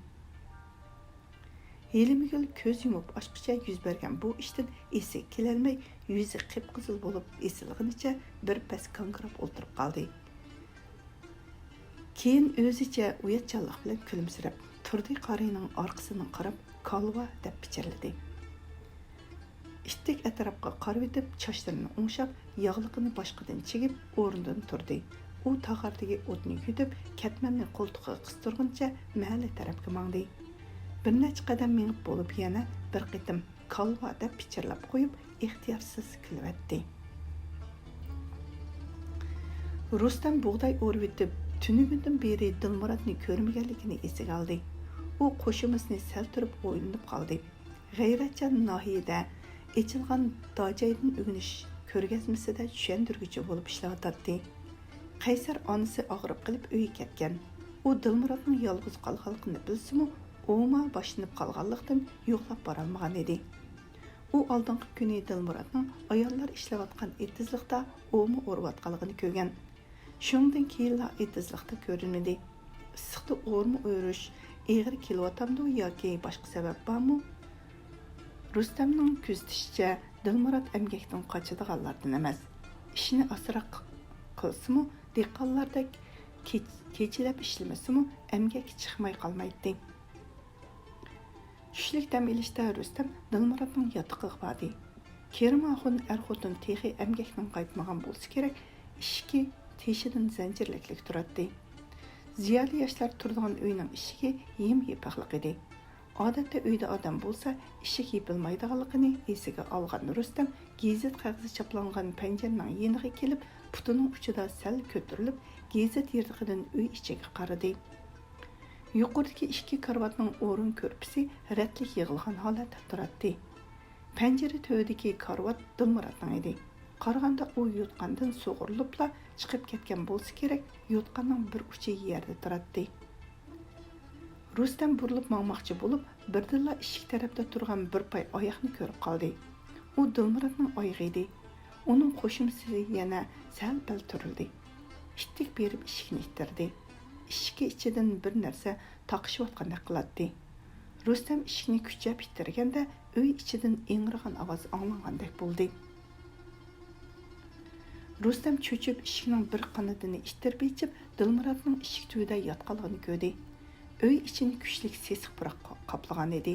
ھېلىمگۈل كۆز يۇمۇپ ئاچقۇچە يۈز بەرگەن بۇ ئىشتىن ئېسىگە كېلەلمەي، يۈزى قىپقىزىل بولۇپ ئېسىلغىنىچە بىر پەس گاڭگىراپ ئولتۇرۇپ قالدى. كېيىن ئۆزىچە ئۇياتچانلىق بىلەن كۈلۈمسىرەپ، تۇردى قارىنىڭ ئارقىسىدىن قاراپ، «كالۋا» دەپ پىچىرلىدى. ئىتتىك ئەتراپقا قارىۋېتىپ، چاچلىرىنى ئوڭشاپ، ياغلىقىنى باشقىدىن چىگىپ، ئورنىدىن تۇردى. ئۇ تاغاردىكى ئوتنى يۈدۈپ، كەتمەننى قولتۇقىغا قىستۇرغىنىچە مەھەللە تەرەپكە ماڭدى. بىر نەچچە قەدەم مېڭىپ بولۇپ، يەنە بىر قېتىم «كالۋا» دەپ پىچىرلاپ قويۇپ، ئىختىيارسىز كۈلۈۋەتتى. رۇستەم بۇغداي ئورۇۋېتىپ، تۈنۈگۈندىن بېرى دىلمۇراتنى كۆرمىگەنلىكىنى ئېسىگە ئالدى. ئۇ قوشۇمىسىنى سەل تۇرۇپ ئويلىنىپ قالدى. غەيرەتچان ناھىيىدە ئېچىلغان داجايدىن ئۆگىنىش كۆرگەزمىسىدە چۈشەندۈرگۈچى بولۇپ ئىشلەۋاتاتتى. قەيسەر ئانىسى ئاغرىپ قېلىپ ئۆيگە كەتكەن. ئۇ دىلمۇراتنىڭ يالغۇز قالغانلىقىنى بىلسىمۇ، ئوما باشلىنىپ قالغانلىقتىن يوقلاپ بارالمىغان ئىدى. ئۇ ئالدىنقى كۈنى دىلمۇراتنىڭ ئاياللار ئىشلەۋاتقان ئېتىزلىقتا ئوما ئورۇۋاتقانلىقىنى كۆرگەن. شۇنىڭدىن كېيىنلا ئېتىزلىقتا كۆرۈنمىدى. ئىسسىقتا ئورما ئورۇش ئېغىر كېلىۋاتامدۇ ياكى باشقا سەۋەب بارمۇ؟ رۇستەمنىڭ كۆزىتىشىچە، دىلمۇرات ئەمگەكتىن قاچىدىغانلاردىن ئەمەس. ئىشىنى ئاسراق قىلسىمۇ، دېھقانلاردەك كېچ-، كېچىلەپ ئىشلىمىسىمۇ، ئەمگەككە چىقماي قالمايتتى. چۈشلۈك دەم ئېلىشتا رۇستەم دىلمۇراتنىڭ ياتىقىغا باردى. كېرىم ئاخۇن ئەر-خوتۇن تېخى ئەمگەكتىن قايتمىغان بولسا كېرەك، ئىشىكى تېشىدىن زەنجىرلىكلىك تۇراتتى. زىيالىي ياشلار تۇرىدىغان ئۆينىڭ ئىشىكى يىم-يېپىقلىق ئىدى. ئادەتتە ئۆيدە ئادەم بولسا، ئىشىك يېپىلمايدىغانلىقىنى ئېسىگە ئالغان رۇستەم گېزىت قەغىزى چاپلانغان پەنجىرىنىڭ يېنىغا كېلىپ، پۇتىنىڭ ئۇچىدا سەل كۆتۈرۈلۈپ، گېزىت يىرتىقىدىن ئۆي ئىچىگە قارىدى. يۇقىرىدىكى ئىككى كارىۋاتنىڭ ئورۇن كۆرپىسى رەتلىك يىغىلغان ھالەتتە تۇراتتى. پەنجىرە تۈۋىدىكى كارىۋات دىلمۇراتنىڭ ئىدى. قارىغاندا ئۇ يوتقاندىن سۇغۇرۇلۇپلا چىقىپ كەتكەن بولسا كېرەك، يوتقاننىڭ بىر ئۇچى يەردە تۇراتتى. رۇستەم بۇرۇلۇپ ماڭماقچى بولۇپ، بىردىنلا ئىشىك تەرەپتە تۇرغان بىر پاي ئاياقنى كۆرۈپ قالدى. ئۇ دىلمۇراتنىڭ ئايىغى ئىدى. ئۇنىڭ قوشۇمىسى يەنە سەل-پەل تۈرۈلدى. ئىتتىك بېرىپ ئىشىكنى ئىتتىردى. ئىشىكى ئىچىدىن بىر نەرسە تاقىشىۋاتقاندەك قىلاتتى. رۇستەم ئىشىكنى كۈچەپ ئىتتىرگەندە، ئۆي ئىچىدىن ئىڭرىغان ئاۋاز ئاڭلانغاندەك بولدى. رۇستەم چۆچۈپ ئىشىكنىڭ بىر قانىتىنى ئىتتىرىپ ئېچىپ، دىلمۇراتنىڭ ئىشىك تۈۋىدە ياتقانلىقىنى كۆردى. ئۆي ئىچىنى كۈچلۈك سېسىق پۇراق قاپلىغان ئىدى.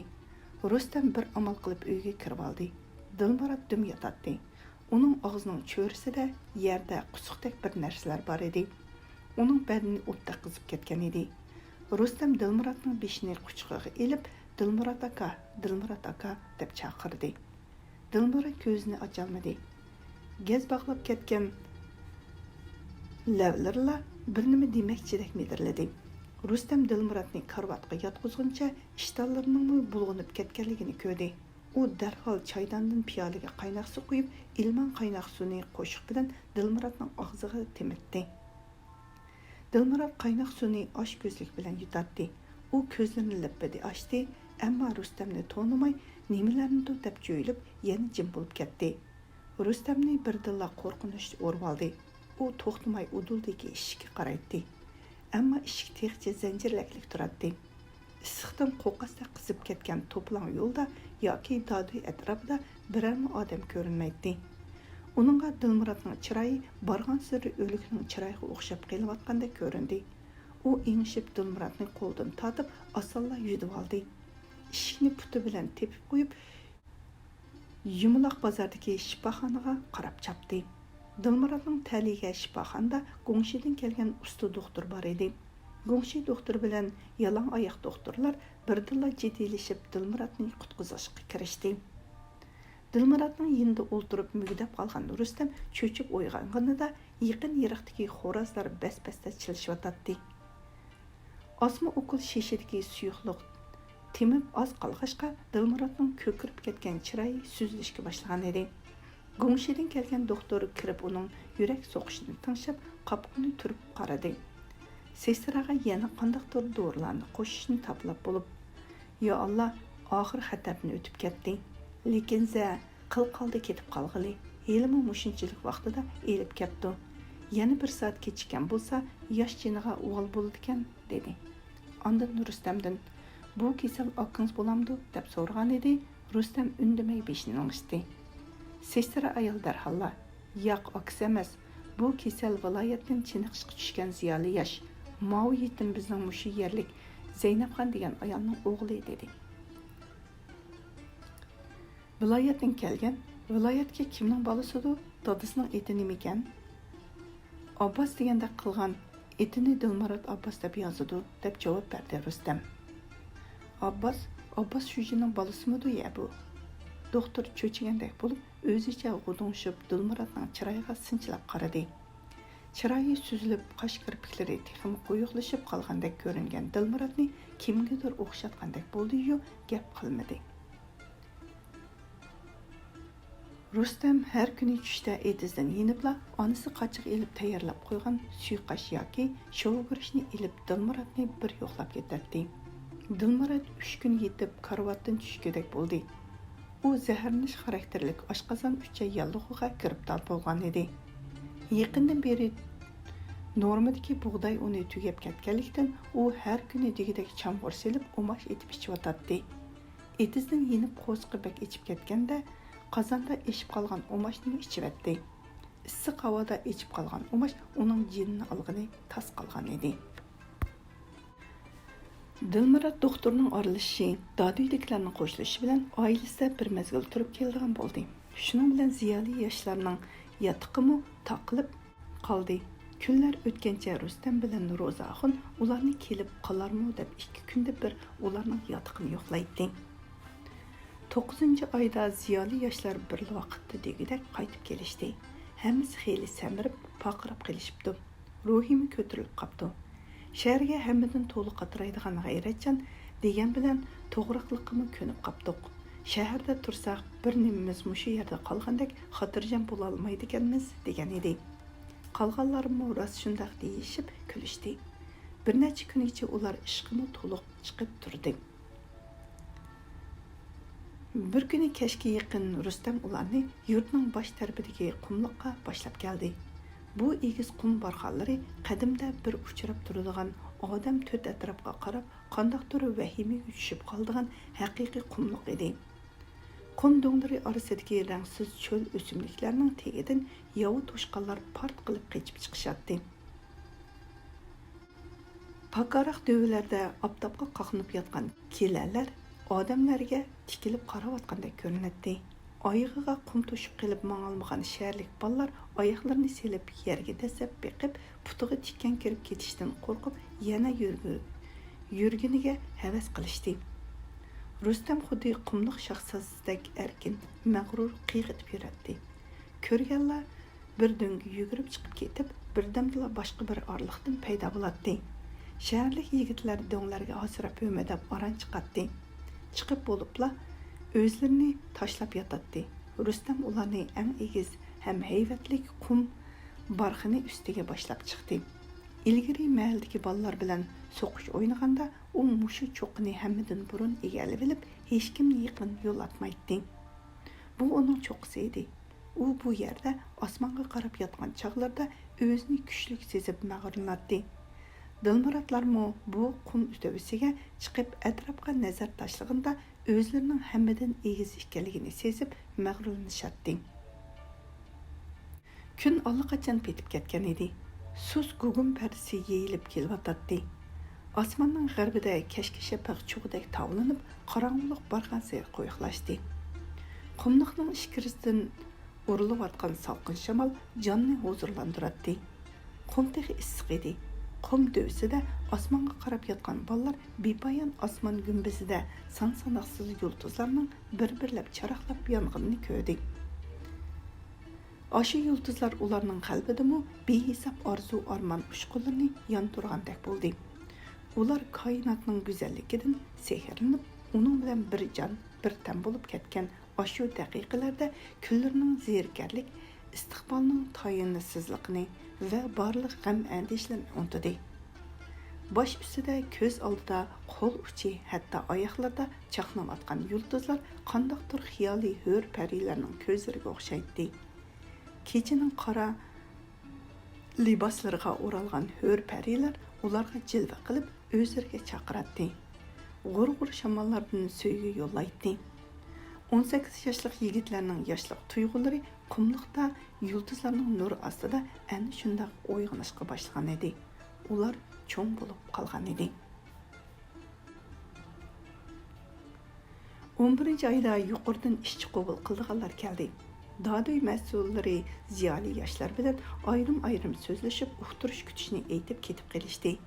رۇستەم بىر ئامال قىلىپ ئۆيگە كىرىۋالدى. دىلمۇرات دۈم ياتاتتى. ئۇنىڭ ئاغزىنىڭ چۆرىسىدە يەردە قۇسۇقتەك بىر نەرسىلەر بار ئىدى. ئۇنىڭ بەدىنى ئوتتەك قىزىپ كەتكەن ئىدى. رۇستەم دىلمۇراتنىڭ بېشىنى قۇچىقىغا ئېلىپ، «دىلمۇرات ئاكا، دىلمۇرات ئاكا» دەپ چاقىردى. دىلمۇرات كۆزىنى ئاچالمىدى. گەز باغلاپ كەتكەن لەۋلىرىلا بىر نېمە دېمەكچىدەك مىدىرلىدى. رۇستەم دىلمۇراتنى كارىۋاتقا ياتقۇزغىنىچە ئىشتانلىرىنىڭمۇ بۇلغىنىپ كەتكەنلىكىنى كۆردى. ئۇ دەرھال چايداندىن پىيالىگە قايناق سۇ قۇيۇپ، ئىلمان قايناق سۇنى قوشۇق بىلەن دىلمۇراتنىڭ ئاغزىغا تېمىتتى. دىلمۇرات قايناق سۇنى ئاچ كۆزلۈك بىلەن يۇتاتتى. ئۇ كۆزلىرىنى لىپپىدە ئاچتى، ئەمما رۇستەمنى تونۇماي، نېمىلەرنىدۇر دەپ جۆيلۈپ، يەنە جىم بولۇپ كەتتى. رۇستەمنى بىردىنلا قورقۇنچ ئورىۋالدى. ئۇ توختىماي ئۇدۇلدىكى ئىشىككە قارايتتى. ئەمما ئىشىك تېخىچە زەنجىرلەكلىك تۇراتتى. ئىسسىقتىن قوقاستەك قىزىپ كەتكەن توپىلاڭ يولدا ياكى دادۈي ئەتراپىدا بىرەرمۇ ئادەم كۆرۈنمەيتتى. ئۇنىڭغا دىلمۇراتنىڭ چىرايى بارغانسېرى ئۆلۈكنىڭ چىرايىغا ئوخشاپ قېلىۋاتقاندەك كۆرۈندى. ئۇ ئېڭىشىپ دىلمۇراتنى قولىدىن تارتىپ ئاسانلا يۈدۈۋالدى. ئىشىكنى پۇتى بىلەن تېپىپ قويۇپ، يۇمىلاق بازاردىكى شىپاخانىغا قاراپ چاپتى. دىلمۇراتنىڭ تەلىيىگە شىپاخانىدا گۇڭشىدىن كەلگەن ئۇستا دوختۇر بار ئىدى. گۇڭشى دوختۇر بىلەن يالاڭ ئاياق دوختۇرلار بىردىنلا جىددىيلىشىپ دىلمۇراتنى قۇتقۇزۇشقا كىرىشتى. دىلمۇراتنىڭ يېنىدا ئولتۇرۇپ مۈگدەپ قالغان رۇستەم چۆچۈپ ئويغانغىنىدا يېقىن-يىراقتىكى خورازلار بەس-بەستە چىلىشىۋاتاتتى. ئاسما ئوكۇل شېشىدىكى سۇيۇقلۇق تېمىپ ئاز قالغاچقا، دىلمۇراتنىڭ كۆكىرىپ كەتكەن چىرايى سۈزۈلۈشكە باشلىغان ئىدى. گۇڭشىدىن كەلگەن دوختۇر كىرىپ ئۇنىڭ يۈرەك سوقۇشىنى تىڭشاپ، قاپىقىنى تۈرۈپ قارىدى. سېستراغا يەنە قانداقتۇر دورىلارنى قوشۇشنى تاپىلاپ بولۇپ، يا ئاللا، ئاخىر خەتەردىن ئۆتۈپ كەتتى. لېكىن زە قىل قالدى كېتىپ قالغىلى، ھېلىمۇ مۇشۇنچىلىك ۋاقتىدا ئېلىپ كەپتۇ. يەنە بىر سائەت كېچىككەن بولسا، ياش جېنىغا ئۇۋال بولىدىكەن، دېدى. ئاندىن رۇستەمدىن، بۇ كېسەل ئاكىڭىز بولامدۇ؟ دەپ سورىغانىدى. رۇستەم ئۈندىمەي بېشىنى لىڭشىتتى. سېسترا ئايال دەرھاللا، ياق، ئاكىسى ئەمەس، بۇ كېسەل ۋىلايەتتىن چېنىقىشقا چۈشكەن زىيالىي ياش، ماۋۇ يېتىم بىزنىڭ مۇشۇ يەرلىك زەينەپخان دېگەن ئايالنىڭ ئوغلى، دېدى. ۋىلايەتتىن كەلگەن؟ ۋىلايەتكە كىمنىڭ بالىسىدۇ؟ دادىسىنىڭ ئېتى نېمىكەن؟ ئابباس دېگەندەك قىلغان، ئېتىنى دىلمۇرات ئابباس دەپ يازىدۇ، دەپ جاۋاب بەردى رۇستەم. ئابباس؟ ئابباس شۇجىنىڭ بالىسىمىدۇ يە بۇ؟ دوختۇر چۆچۈگەندەك بولۇپ، ئۆزىچە غۇدۇڭشۇپ دىلمۇراتنىڭ چىرايىغا سىنچىلاپ قارىدى. چىرايى سۈزۈلۈپ، قاش كىرپىكلىرى تېخىمۇ قويۇقلىشىپ قالغاندەك كۆرۈنگەن دىلمۇراتنى كىمگىدۇر ئوخشاتقاندەك بولدى-يۇ، گەپ قىلمىدى. رۇستەم ھەر كۈنى چۈشتە ئېتىزدىن يېنىپلا ئانىسى قاچىغا ئېلىپ تەييارلاپ قويغان سۇيۇقئاش ياكى شوۋىگۈرۈچنى ئېلىپ دىلمۇراتنى بىر يوقلاپ كېتەتتى. دىلمۇرات ئۈچ كۈن يېتىپ كارىۋاتتىن چۈشكۈدەك بولدى. ئۇ زەھەرلىنىش خاراكتېرلىك ئاشقازان ئۈچەي ياللۇغىغا گىرىپتار بولغان ئىدى. يېقىندىن بېرى نورمىدىكى بۇغداي ئۇنى تۈگەپ كەتكەنلىكتىن، ئۇ ھەر كۈنى دېگۈدەك چامغۇر سېلىپ ئۇماچ ئېتىپ ئىچىۋاتاتتى. ئېتىزدىن يېنىپ قورسىقى بەك ئېچىپ كەتكەندە، قازاندا ئېشىپ قالغان ئۇماچنىمۇ ئىچىۋەتتى. ئىسسىق ھاۋادا ئېچىپ قالغان ئۇماچ ئۇنىڭ جېنىنى ئالغىنى تاس قالغان ئىدى. دىلمۇرات دوختۇرنىڭ ئارىلىشىشى، دادۈيدىكىلەرنىڭ قوشۇلۇشى بىلەن ئائىلىسىدە بىر مەزگىل تۇرۇپ كېلىدىغان بولدى. شۇنىڭ بىلەن زىيالىي ياشلارنىڭ ياتىقىمۇ تاقىلىپ قالدى. كۈنلەر ئۆتكەنچە رۇستەم بىلەن روزا ئاخۇن ئۇلارنى كېلىپ قالارمۇ دەپ ئىككى كۈندە بىر ئۇلارنىڭ ياتىقىنى يوقلايتتى. توققۇزىنچى ئايدا زىيالىي ياشلار بىر ۋاقىتتا دېگۈدەك قايتىپ كېلىشتى. ھەممىسى خېلى سەمرىپ، پارقىراپ قېلىشىپتۇ. روھىمۇ كۆتۈرۈلۈپ قاپتۇ. شەھەرگە ھەممىدىن تولا قاترايدىغان غەيرەتچان دېگەن بىلەن توغراقلىقىمۇ كۆنۈپ قاپتۇق. شەھەردە تۇرساق، بىر نېمىمىز مۇشۇ يەردە قالغاندەك خاتىرجەم بولالمايدىكەنمىز، دېگەن ئىدى. قالغانلارمۇ راست شۇنداق دېيىشىپ كۈلۈشتى. بىر نەچچە كۈنگىچە ئۇلار ئىشقىمۇ تولۇق چىقىپ تۇردى. بىر كۈنى كەچكە يېقىن رۇستەم ئۇلارنى يۇرتنىڭ باش تەرىپىدىكى قۇملۇققا باشلاپ كەلدى. بۇ ئېگىز قۇم بارخانلىرى قەدىمدە بىر ئۇچراپ تۇرىدىغان، ئادەم تۆت ئەتراپقا قاراپ قانداقتۇر ۋەھىمىگە چۈشۈپ قالىدىغان ھەقىقىي قۇملۇق ئىدى. قۇم دۆڭلىرى ئارىسىدىكى رەڭسىز چۆل ئۆسۈملۈكلەرنىڭ تېگىدىن ياۋا توشقانلار پارت قىلىپ قېچىپ چىقىشاتتى. پاكارراق دۆۋىلەردە ئاپتاپقا قاقلىنىپ ياتقان كېلەلەر ئادەملەرگە تىكىلىپ قاراۋاتقاندەك كۆرۈنەتتى. ئايىغىغا قۇم توشۇپ قېلىپ ماڭالمىغان شەھەرلىك بالىلار ئاياقلىرىنى سېلىپ يەرگە دەسسەپ بېقىپ، پۇتىغا تىكەن كىرىپ كېتىشتىن قورقۇپ يەنە يۈرگۈ-، يۈرگىنىگە ھەۋەس قىلىشتى. رۇستەم خۇددى قۇملۇق شاھزادىسىدەك ئەركىن، مەغرۇر قىيغىتىپ يۈرەتتى. كۆرگەنلا بىر دۆڭگە يۈگۈرۈپ چىقىپ كېتىپ، بىردەمدىلا باشقا بىر ئارىلىقتىن پەيدا بولاتتى. شەھەرلىك يىگىتلەر دۆڭلەرگە ھاسىراپ ھۆمۈدەپ ئاران چىقاتتى. چىقىپ بولۇپلا ئۆزلىرىنى تاشلاپ ياتاتتى. رۇستەم ئۇلارنى ئەڭ ئېگىز ھەم ھەيۋەتلىك قۇم بارخىنى ئۈستىگە باشلاپ چىقتى. ئىلگىرى مەھەللىدىكى بالىلار بىلەن سوقۇش ئوينىغاندا، ئۇ مۇشۇ چوققىنى ھەممىدىن بۇرۇن ئىگىلىۋېلىپ، ھېچكىمنى يېقىن يولاتمايتتى. بۇ ئۇنىڭ چوققىسى ئىدى. ئۇ بۇ يەردە ئاسمانغا قاراپ ياتقان چاغلىرىدا ئۆزىنى كۈچلۈك سېزىپ مەغرۇرلىناتتى. دىلمۇراتلارمۇ بۇ قۇم تۆۋىسىگە چىقىپ، ئەتراپقا نەزەر تاشلىغىنىدا، ئۆزلىرىنىڭ ھەممىدىن ئېگىز ئىكەنلىكىنى سېزىپ مەغرۇرلىنىشاتتى. كۈن ئاللىقاچان پېتىپ كەتكەن ئىدى. سۇس گۇگۇم پەردىسى يېيىلىپ كېلىۋاتاتتى. ئاسماننىڭ غەربىدە كەچكى شەپەق چۇغىدەك تاۋلىنىپ، قاراڭغۇلۇق بارغانسېرى قويۇقلاشتى. قۇملۇقنىڭ ئىچكىرىسىدىن ئۇرۇلۇۋاتقان سالقىن شامال جاننى ھۇزۇرلاندۇراتتى. قۇم تېخى ئىسسىق ئىدى. قۇم دۆۋىسىدە ئاسمانغا قاراپ ياتقان بالىلار بىپايان ئاسمان گۈمبىزىدە سان-ساناقسىز يۇلتۇزلارنىڭ بىر-بىرلەپ چاراقلاپ يانغىنىنى كۆردى. ئاشۇ يۇلتۇزلار ئۇلارنىڭ قەلبىدىمۇ بىھېساب ئارزۇ-ئارمان ئۇچقۇنلىرىنى ياندۇرغاندەك بولدى. ئۇلار كائىناتنىڭ گۈزەللىكىدىن سېھىرلىنىپ، ئۇنىڭ بىلەن بىر جان، بىر تەن بولۇپ كەتكەن ئاشۇ دەقىقىلەردە كۈنلىرىنىڭ زېرىكەرلىك، ئىستىقبالنىڭ تايىنلىسىزلىقىنى ۋە بارلىق غەم-ئەندىشىلىرىنى ئۇنتۇدى. باش ئۈستىدە، كۆز ئالدىدا، قول ئۇچى، ھەتتا ئاياقلىرىدا چاقناۋاتقان يۇلتۇزلار قانداقتۇر خىيالىي ھۆر پەرىلەرنىڭ كۆزلىرىگە ئوخشايتتى. كېچىنىڭ قارا لىباسلىرىغا ئورالغان ھۆر پەرىلەر ئۇلارغا جىلۋە قىلىپ، ئۆزلىرىگە چاقىراتتى. غۇر-غۇر شاماللاردىن سۆيگۈ يوللايتتى. ئون سەككىز ياشلىق يىگىتلەرنىڭ ياشلىق تۇيغۇلىرى قۇملۇقتا يۇلتۇزلارنىڭ نۇرى ئاستىدا ئەنە شۇنداق ئويغىنىشقا باشلىغان ئىدى. ئۇلار چوڭ بولۇپ قالغان ئىدى. ئون بىرىنچى ئايدا يۇقىرىدىن ئىشچى قوبۇل قىلىدىغانلار كەلدى. دادۈي مەسئۇللىرى زىيالىي ياشلار بىلەن ئايرىم-ئايرىم سۆزلىشىپ، ئۇقتۇرۇش كۈتۈشنى ئېيتىپ كېتىپ قېلىشتى.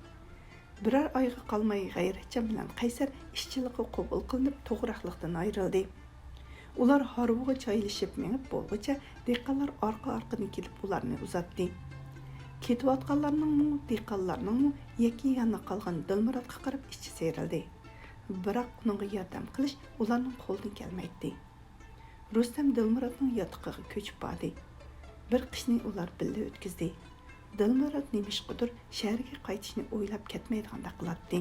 بىرەر ئايغا قالماي غەيرەتچان بىلەن قەيسەر ئىشچىلىققا قوبۇل قىلىنىپ، توغراقلىقتىن ئايرىلدى. ئۇلار ھارۋىغا جايلىشىپ مېڭىپ بولغۇچە، دېھقانلار ئارقا-ئارقىدىن كېلىپ ئۇلارنى ئۇزاتتى. كېتىۋاتقانلارنىڭمۇ، دېھقانلارنىڭمۇ يەككە-يانە قالغان دىلمۇراتقا قاراپ ئىچى سىيرىلدى. بىراق ئۇنىڭغا ياردەم قىلىش ئۇلارنىڭ قولىدىن كەلمەيتتى. رۇستەم دىلمۇراتنىڭ ياتىقىغا كۆچۈپ باردى. بىر قىشنى ئۇلار بىللە ئۆتكۈزدى. دىلمۇرات نېمىشقىدۇر شەھەرگە قايتىشنى ئويلاپ كەتمەيدىغاندەك قىلاتتى.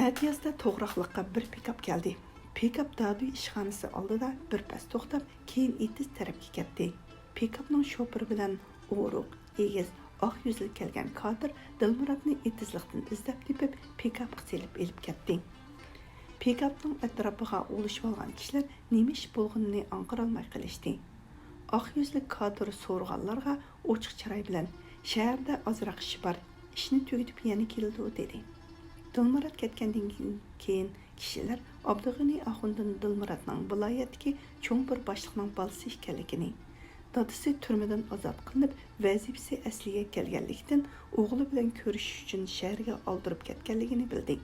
ئەتىيازدا توغراقلىققا بىر پىكاپ كەلدى. پىكاپ دادۈي ئىشخانىسى ئالدىدا بىر پەس توختاپ، كېيىن ئېتىز تەرەپكە كەتتى. پىكاپنىڭ شوپۇرى بىلەن ئورۇق، ئېگىز، ئاق يۈزلۈك كەلگەن كادىر دىلمۇراتنى ئېتىزلىقتىن ئىزدەپ تېپىپ، پىكاپقا سېلىپ ئېلىپ كەتتى. پىكاپنىڭ ئەتراپىغا ئولىشىۋالغان كىشىلەر نېمە ئىش بولغىنىنى ئاڭقىرالماي قېلىشتى. ئاق يۈزلۈك كادىر سورىغانلارغا ئوچۇق چىراي بىلەن، «شەھەردە ئازراق ئىشى بار، ئىشنى تۈگىتىپ يەنە كېلىدۇ» دېدى. دىلمۇرات كەتكەندىن كېيىن كىشىلەر ئابدۇغېنى ئاخۇندىن دىلمۇراتنىڭ ۋىلايەتتىكى چوڭ بىر باشلىقنىڭ بالىسى ئىكەنلىكىنى، دادىسى تۈرمىدىن ئازاد قىلىنىپ، ۋەزىپىسى ئەسلىگە كەلگەنلىكتىن، ئوغلى بىلەن كۆرۈشۈش ئۈچۈن شەھەرگە ئالدۇرۇپ كەتكەنلىكىنى بىلدى.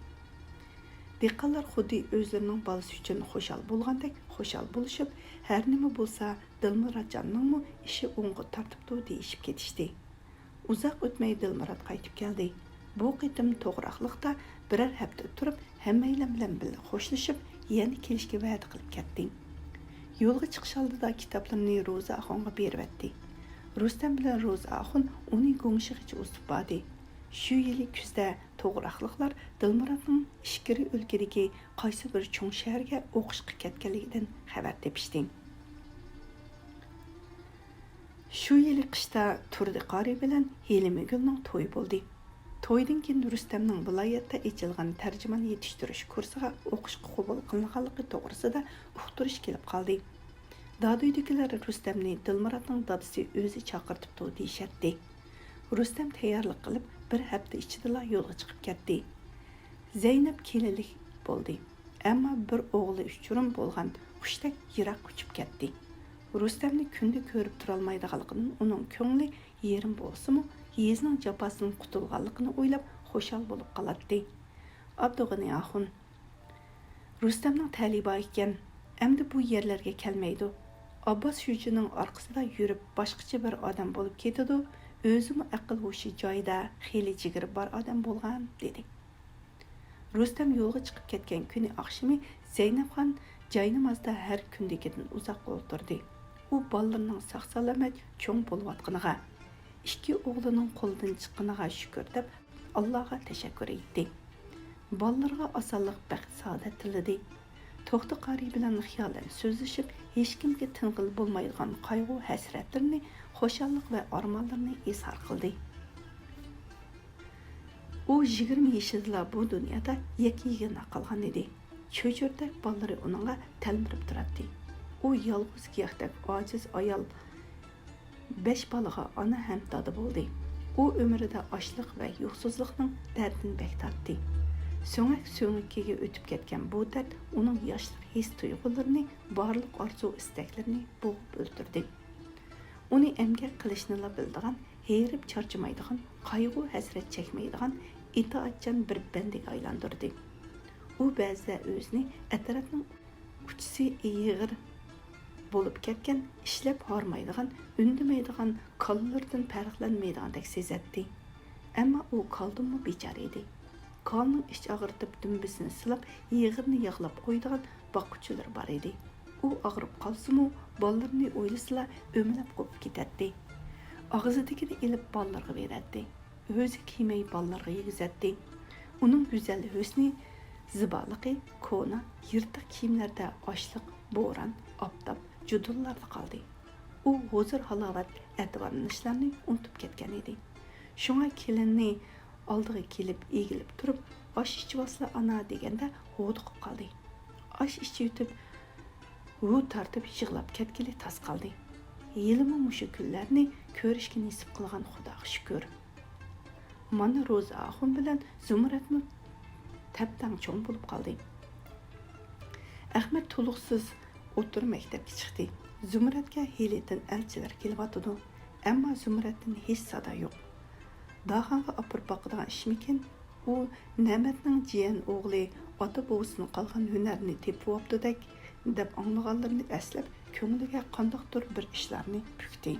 دېھقانلار خۇددى ئۆزلىرىنىڭ بالىسى ئۈچۈن خۇشال بولغاندەك خۇشال بولۇشۇپ، ھەر نېمە بولسا، دىلمۇراتجاننىڭمۇ ئىشى ئوڭغا تارتىپتۇ دېيىشىپ كېتىشتى. ئۇزاق ئۆتمەي دىلمۇرات قايتىپ كەلدى. بۇ قېتىم توغراقلىقتا بىرەر ھەپتە تۇرۇپ، ھەممەيلەن بىلەن بىللە خوشلىشىپ، يەنە كېلىشكە ۋەدە قىلىپ كەتتى. يولغا چىقىش ئالدىدا كىتابلىرىنى روزا ئاخۇنغا بېرىۋەتتى. رۇستەم بىلەن روزا ئاخۇن ئۇنى گۇڭشىغىچە ئۇزىتىپ باردى. شۇ يىلى كۈزدە توغراقلىقلار دىلمۇراتنىڭ ئىچكىرى ئۆلكىدىكى قايسى بىر چوڭ شەھەرگە ئوقۇشقا كەتكەنلىكىدىن خەۋەر تېپىشتى. شۇ يىلى قىشتا تۇردى قارى بىلەن ھېلىمگۈلنىڭ تويى بولدى. تويدىن كېيىن رۇستەمنىڭ ۋىلايەتتە ئېچىلغان تەرجىمان يېتىشتۈرۈش كۇرسىغا ئوقۇشقا قوبۇل قىلىنغانلىقى توغرىسىدا ئۇقتۇرۇش كېلىپ قالدى. دادۈيدىكىلەر رۇستەمنى دىلمۇراتنىڭ دادىسى ئۆزى چاقىرتىپتۇ دېيىشەتتى. رۇستەم تەييارلىق قىلىپ، بىر ھەپتە ئىچىدىلا يولغا چىقىپ كەتتى. زەينەپ كېلىنلىك بولدى. ئەمما بىر ئوغلى ئۇچۇرۇم بولغان قۇشتەك يىراق ئۇچۇپ كەتتى. رۇستەمنى كۈندە كۆرۈپ تۇرالمايدىغانلىقىدىن ئۇنىڭ كۆڭلى يېرىم بولسىمۇ، يېزىنىڭ جاپاسىدىن قۇتۇلغانلىقىنى ئويلاپ خۇشال بولۇپ قالاتتى. ئابدۇغېنى ئاخۇن، رۇستەمنىڭ تەلىيى بار ئىكەن، ئەمدى بۇ يەرلەرگە كەلمەيدۇ. ئابباس شۇجىنىڭ ئارقىسىدا يۈرۈپ، باشقىچە بىر ئادەم بولۇپ كېتىدۇ، ئۆزىمۇ ئەقىل-ھوشى جايىدا، خېلى جىگىرى بار ئادەم بولغان، دېدى. رۇستەم يولغا چىقىپ كەتكەن كۈنى ئاخشىمى زەينەپخان جاينامازدا ھەر كۈندىكىدىن ئۇزاق ئولتۇردى. ئۇ بالىلىرىنىڭ ساق-سالامەت چوڭ بولۇۋاتقىنىغا، ئىككى ئوغلىنىڭ قولىدىن چىققىنىغا شۈكۈر دەپ، ئاللاغا تەشەككۈر ئېيتتى. بالىلىرىغا ئاسانلىق، بەخت-سائادەت تىلىدى. توختى قارى بىلەن خىيالەن سۆزلىشىپ، ھېچكىمگە تىنغىلى بولمايدىغان قايغۇ-ھەسرەتلىرىنى، خۇشاللىق ۋە ئارمانلىرىنى ئىزھار قىلدى. ئۇ يىگىرمە يېشىدىلا بۇ دۇنيادا يەككە-يېگانە قالغان ئىدى. چۆچۈرىدەك بالىلىرى ئۇنىڭغا تەلمۈرۈپ تۇراتتى. ئۇ يالغۇز گىياھتەك ئاجىز ئايال، بەش بالىغا ئانا ھەم دادا بولدى. ئۇ ئۆمرىدە ئاچلىق ۋە يوقسۇزلۇقنىڭ دەردىنى بەك تارتتى. سۆڭەك سۆڭىكىگە ئۆتۈپ كەتكەن بۇ دەرد ئۇنىڭ ياشلىق ھېس-تۇيغۇلىرىنى، بارلىق ئارزۇ-ئىستەكلىرىنى بوغۇپ ئۆلتۈردى. ئۇنى ئەمگەك قىلىشنىلا بىلىدىغان، ھېرىپ چارچىمايدىغان، قايغۇ-ھەسرەت چەكمەيدىغان ئىتائەتچان بىر بەندىگە ئايلاندۇردى. ئۇ بەزىدە ئۆزىنى ئەترەتنىڭ ئۇچىسى ئېغىر بولۇپ كەتكەن، ئىشلەپ ھارمايدىغان، ئۈندىمەيدىغان كالىلىرىدىن پەرقلەنمەيدىغاندەك سېزەتتى. ئەمما ئۇ كالىدىنمۇ بىچارە ئىدى. كالىنىڭ ئىچ ئاغرىتىپ، دۈمبىسىنى سىلاپ، يېغىرىنى ياغلاپ قويىدىغان باققۇچىلىرى بار ئىدى. ئۇ ئاغرىپ قالسىمۇ، بالىلىرىنى ئويلىسىلا ئۆمىلەپ قوپۇپ كېتەتتى. ئاغزىدىكىنى ئېلىپ بالىلىرىغا بېرەتتى. ئۆزى كىيمەي بالىلىرىغا يېگۈزەتتى. ئۇنىڭ گۈزەل ھۆسنى، زىبالىقى كونا، يىرتىق كىيىملەردە ئاچلىق، بوران، ئاپتاپ، جۇدۇنلاردا قالدى. ئۇ ھۇزۇر-ھالاۋەت، ئەتىۋارلىنىشلارنى ئۇنتۇپ كەتكەن ئىدى. شۇڭا كېلىنى ئالدىغا كېلىپ ئېگىلىپ تۇرۇپ، «ئاش ئىچىۋالسىلا، ئانا» دېگەندە ھودۇقۇپ قالدى. ئاش ئىچىۋېتىپ، ھۇ تارتىپ يىغلاپ كەتكىلى تاس قالدى. ھېلىمۇ مۇشۇ كۈنلەرنى كۆرۈشكە نېسىپ قىلغان خۇداغا شۈكۈر. مانا روزا ئاخۇن بىلەن زۇمرەتمۇ تەپتەڭ چوڭ بولۇپ قالدى. ئەخمەت تولۇقسىز ئوتتۇرا مەكتەپكە چىقتى. زۇمرەتكە ھېلىدىن ئەلچىلەر كېلىۋاتىدۇ. ئەمما زۇمرەتتىن ھېچ سادا يوق. داخانغا ئاپىرىپ باقىدىغان ئىشمىكىن؟ ئۇ نەمەتنىڭ جىيەن ئوغلى ئاتا-بوۋىسىدىن قالغان ھۈنەرنى تېپىۋاپتۇدەك، دەپ ئاڭلىغانلىرىنى ئەسلەپ، كۆڭلىگە قانداقتۇر بىر ئىشلارنى پۈكتى.